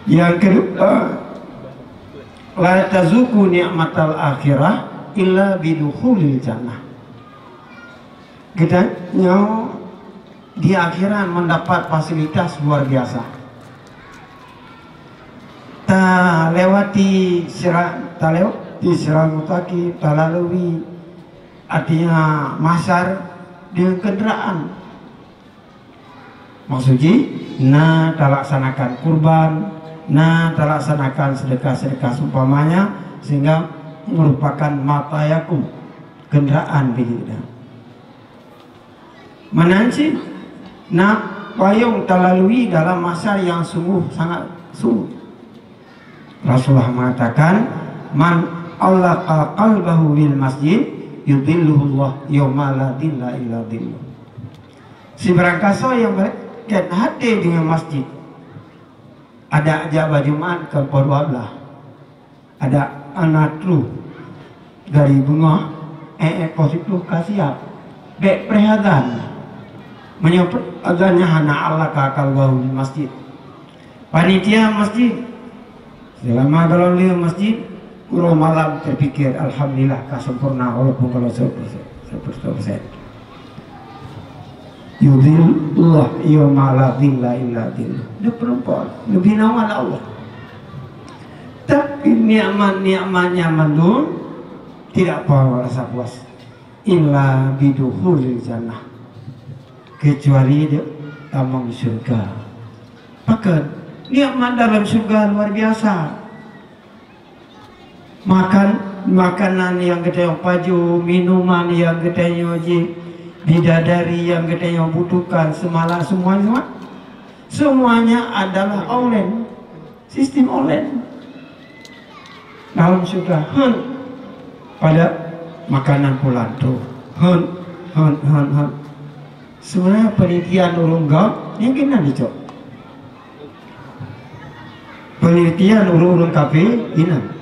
Yang kedua, la tazuku ni'matal akhirah illa bidukhulil jannah. Geutanyoe di akhirat mendapat fasilitas luar biasa. Talewati sira-, talewati siratul mustaqim, talalui artinya mahsyar dengan kendaraan. Maksud jih, na talaksanakan kurban, na talaksanakan sedekah-sedekah seumpamanya, sehingga merupakan matayakum, kendaraan bagi kita. Meunan cit, na payong talalui dalam mahsyar yang sungguh sangat sulit. Rasulullah mengatakan, "Man allaqa qalbahu bil masjid, yudhilluhullah yauma la dhilla illa dhilluh." Sibarang kasoe nyang meuleukat até deungon masjid, adak jak bak Jumat keu poh dua blaih, adak hana troh dari beungoh, eh, eh, poh siplôh ka siap, bék preh azan. Meunyoe preh azan nyan hana allaqa qalbahu bil masjid. Panitia masjid, selama golom lheueh masjid, uroe malam terpikir, "Alhamdulillah, ka sempurna, walaupun golom seratus persen, seratus persen." Yudhillullah yauma la dhilla illa dhilluh. Dia perempuan, lebih nawan Allah. Tapi nikmat-nikmatnya mandum tidak apa rasa puas. Illa bidukhulil jannah. Kecuali dia tamong syurga. Pakon? Nikmat dalam syurga luar biasa. Makan, makanan nyang geutanyoe pajoh, minuman nyang geutanyoe jih, bidadari nyang geutanyoe butuhkan, seumalam, semuanya, semuanya adalah online. Sistem online. Dalam syurga, hon pada makanan pulan tu. Hon, hon, hon, hon. Sebenarnya penelitian ureueng gam, nyang keunan dicok. Penelitian ureueng-ureueng kafé, inan.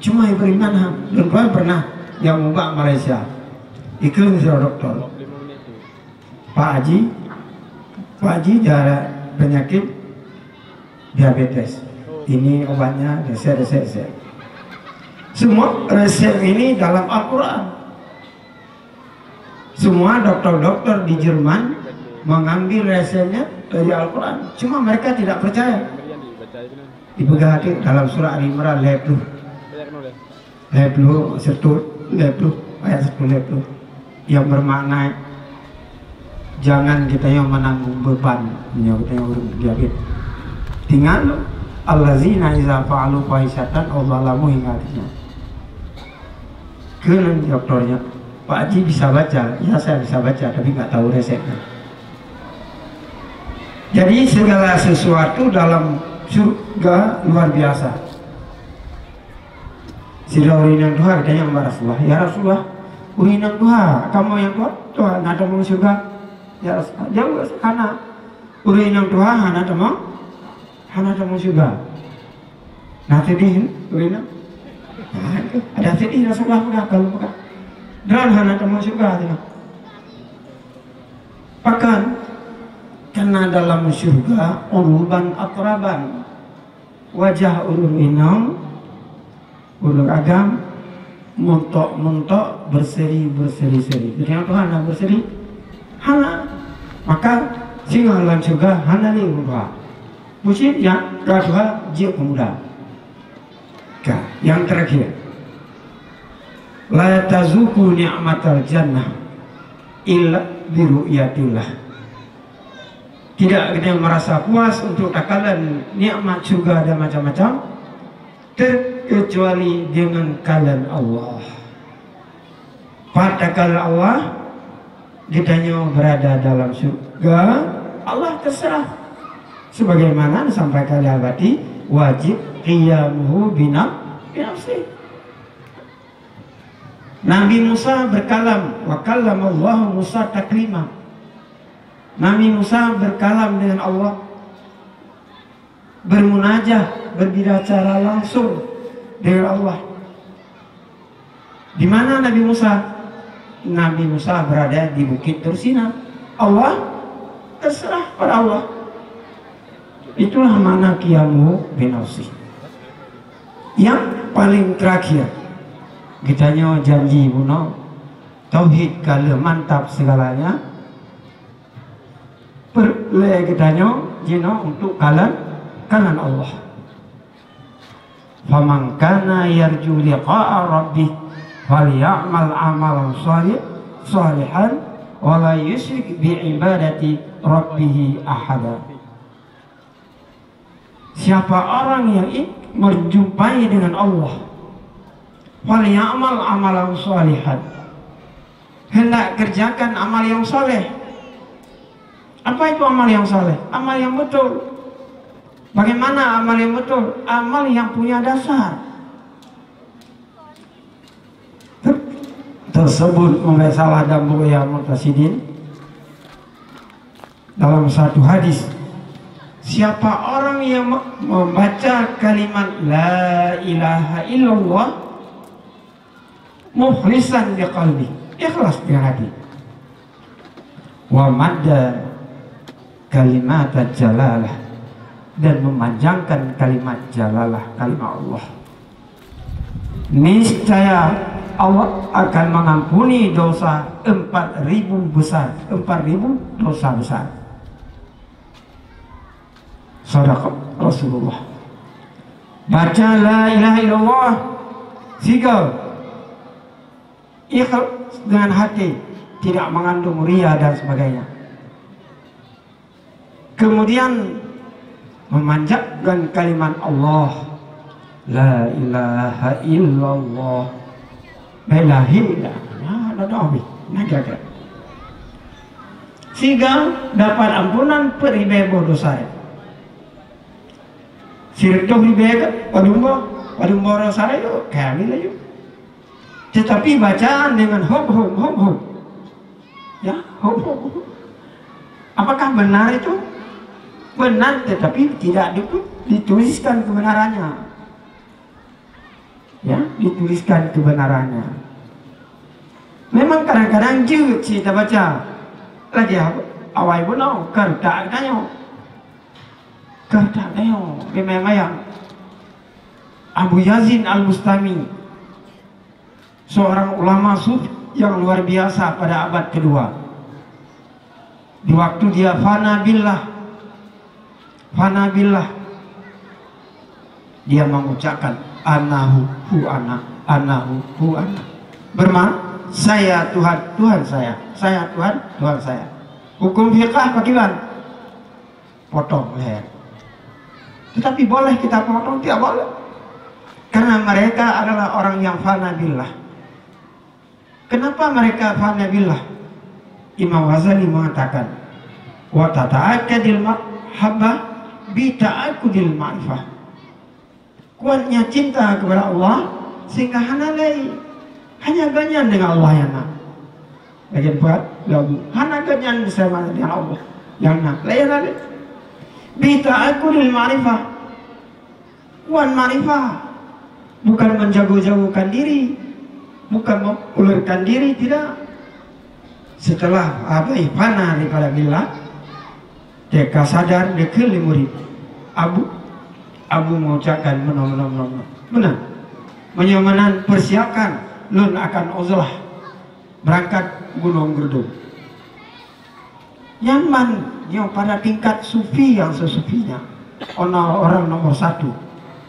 Cuma beriman ha, lôn tuan pernah nyang ubak Malaysia. Ikeu sidroe doktor. Pak Haji, Pak Haji ada penyakit diabetes. Ini obatnya, resep, resep, resep. Semua resep ini dalam Al-Quran. Semua doktor-doktor di Jerman mengambil resepnya dari Al-Quran. Cuma mereka tidak percaya. Dipeugah hati dalam surah Ali Imran, lhèe ploh. Lhèe ploh, satu, lhèe ploh, ayat satu, lhèe ploh. Yang bermakna, jangan kita yang menanggung beban, yang kita yang ureueng diabetes. Tinggal Allazina iza fa'alu fahishatan aw zalamu, ingat ya. Keunan doktornya, Pak Haji bisa baca, ya saya bisa baca, tapi nggak tahu resepnya. Jadi segala sesuatu dalam surga luar biasa. Sidroe ureueng inong tuha geutanyong bak Rasulullah, "Ya Rasulullah, ureueng inong tuha, kamoe nyang tuha, tuha na tamong syeuruga?" Ya Rasulullah, jaweueb, "Hana, ureueng inong tuha hana tamong, hana tamong syeuruga." Na seudeh ureueng inong? Nah, itu. Ada seudeh Rasulullah peugah, kalau peugah, "Droen hana tamong syeuruga," tu. Pakon? Karena dalam syeuruga uruban atraban. Wajah ureueng inong, ureueng agam, muntok-muntok, berseri-berseri-seri. Jadi, ureueng tuha na berseri? Hana. Maka, singoh lam syeuruga hana lé ureueng tuha. Meucit nyang ka tuha jeuet keu muda. Ka, nyang terakhir. La tazuqu ni'matal jannah illa biru'yatillah. Tidak ada yang merasa puas untuk takalon nikmat syurga dan macam-macam, terkecuali dengan kalon Allah. Pat takalon Allah, geutanyoe berada dalam syurga, Allah terserah. Sebagaimana disampaikan oleh Abati, wajib qiyamuhu binaf-, binafsih. Nabi Musa berkalam, wa kallamallahu Musa taklima. Nabi Musa berkalam dengan Allah, bermunajah, berbicara langsung dengan Allah. Di mana Nabi Musa? Nabi Musa berada di Bukit Tursina. Allah, terserah pada Allah. Itulah makna qiyamuhu binafsih. Yang paling terakhir, geutanyoe janji bunoe, tauhid ka lheueh mantap segalanya, peureulée geutanyoe jinoe untuk kalon, kalon Allah. Faman kana yarju liqa'a rabbih falya'mal amalan shalih-, shalihan wa la yusyrik bi ibadati rabbih ahada. Siapa orang yang ingin menjumpai dengan Allah, falya'mal amalan shalihan. Hendak kerjakan amal yang saleh. Apa itu amal yang saleh? Amal yang betul. Bagaimana amal yang betul? Amal yang punya dasar. Tersebut oleh salah dan buya Muqtasidin dalam satu hadis, siapa orang yang me-, membaca kalimat la ilaha illallah mukhlisan biqalbi, ikhlas dengan hati. Wa madda kalimat jalalah, dan memanjangkan kalimat jalalah, kalimat Allah. Niscaya Allah akan mengampuni dosa empat ribu besar, empat ribu dosa besar. Sadaqah Rasulullah. Baca la ilaha illallah sigoe, ikhlas dengan hati, tidak mengandung ria dan sebagainya. Kemudian memanjangkan kalimat Allah, la ilaha illallah. Bela hila. Nah, dah, dah habis. Nah, kira-kira. Sigoe dapat ampunan peuet ribée boh dosa. Sireutôh ribée ka padum boh, padum boh dosa yuk, kami laju. Tetapi bacaan dengan hop, hop, hop, hop. Ya, hop, hop, hop. Apakah benar itu? Benar, tetapi tidak ditu-, dituliskan kebenarannya. Ya, dituliskan kebenarannya. Memang kadang-kadang jeuet cit tabaca. Lagée awai bunoe, ka reutak geutanyoe. Ka reutak geutanyoe, memang manyang. Abu Yazid Al-Bustami, seorang ulama sufi yang luar biasa pada abad kedua. Di waktu dia fana billah, fana billah, dia mengucapkan, "Ana hu, hu ana, ana hu, hu ana." Bermakna, "Saya Tuhan, Tuhan saya, saya Tuhan, Tuhan saya." Hukum fiqah pakiban? Potong leher. Tetapi boleh kita potong? Tidak boleh. Karena mereka adalah orang yang fana billah. Kenapa mereka fana billah? Imam Ghazali mengatakan, "Wa tata'akkadil mahabbah bi ta'akkudil ma'rifah." Kuatnya cinta kepada Allah sehingga hana lain, hanya gobnyan dengan Allah nyang na. Lagèe buet lagu, hana gobnyan bersama dengan Allah nyang na. Lain ada. Bi ta'akkudil ma'rifah. Wan makrifah, bukan menjago-jagokan diri, bukan mengulerkan diri, tidak. Setelah Abu fana daripada billah, teuka sadar dikeue lé murid. Abu, Abu mengucapkan meunoe, meunoe, meunoe, meunoe. Meunan. Meunyoe meunan, persiapkan, lôn akan uzlah. Berangkat Gunong Geurdong. Nyan man nyoe pada tingkat sufi nyang seusufinya. Ono orang nomor satu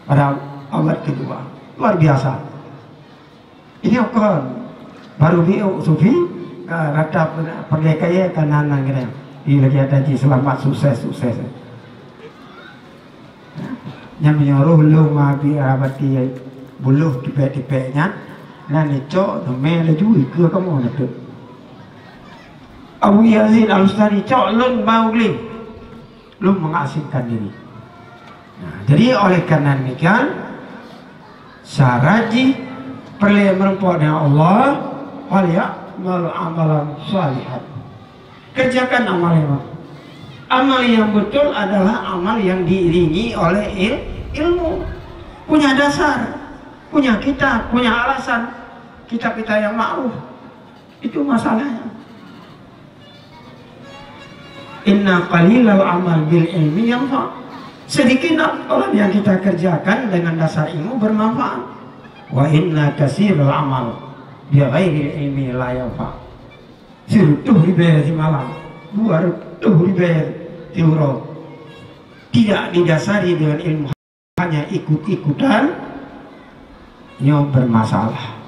pada abad kedua. Luar biasa. Ini kon baru biôk sufi, ka rata peureulèe kayèe ka nan-nan keudéh. Di lagèe ada ji selamat, sukses, sukses. Nyan meunyoe roh lôn ma bi abati buloh tipék-tipék nyan, na icok teumé laju ikeue kamoe na teuk. Abu Yazid Al-Bustami, cok lôn ba u glé, lôn mengasingkan diri. Nah, jadi oleh karena demikian, syarat jih peureulèe meurumpok dengan Allah, "Fal ya'mal amalan shalihan." Kerjakan amal yang baik. Amal yang betul adalah amal yang diiringi oleh il-, ilmu. Punya dasar, punya kitab, punya alasan. Kitab kita yang ma'ruf. Itu masalahnya. Inna qalilal amal bil ilmi yanfa. Sedikit amalan yang kita kerjakan dengan dasar ilmu bermanfaat. Wa inna katsiral amal bi ghairil ilmi la yanfa. Sireutôh ribèe simalam, dua reutôh ribèe siuroe, tidak didasari dengan ilmu, hanya ikut-ikutan, nyoe bermasalah.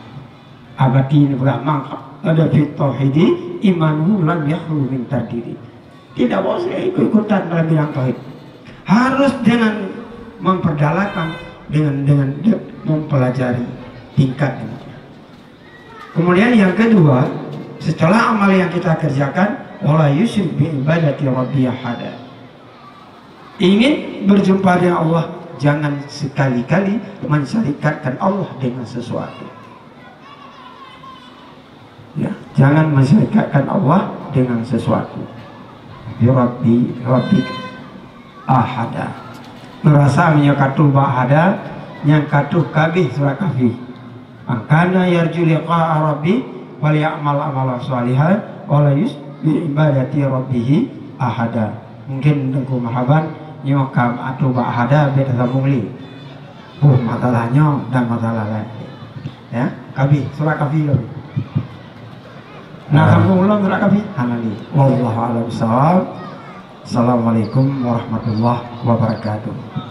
Abati neupeugah mangka ada fit tauhidi imanuhu lam yakhlu min tardidi. Tidak boleh ikut-ikutan dalam bidang tauhid. Harus dengan memperdalamkan, dengan, dengan de-, mempelajari tingkat demikian. Kemudian yang kedua, setelah amal yang kita kerjakan, wala yusyrik bi ibadati rabbi ahada. Ingin berjumpa dengan Allah, jangan sekali-kali mensyarikatkan Allah dengan sesuatu. Ya, jangan mensyarikatkan Allah dengan sesuatu. Bi rabbi, rabbi ahada. Meurasa meunyoe ka tuh bak ahada, nyang ka tuh ka abéh surat Kahfi. "Man kana yarju liqa'a rabbi falyamal amalan shalihan wa la yusyrik bi ibadati rabbih ahada." Mungkin Teungku Marhaban nyoe ka atoe bak ahada, bèk tasambong lé. Boh masalah nyoe dan masalah laén. Ya, Kahfi, surat Kahfi lom. Nah, ah, sambong ulôn surat Kahfi. Hana lé. Wallahu a'lam bishawab. Assalamualaikum warahmatullahi wabarakatuh.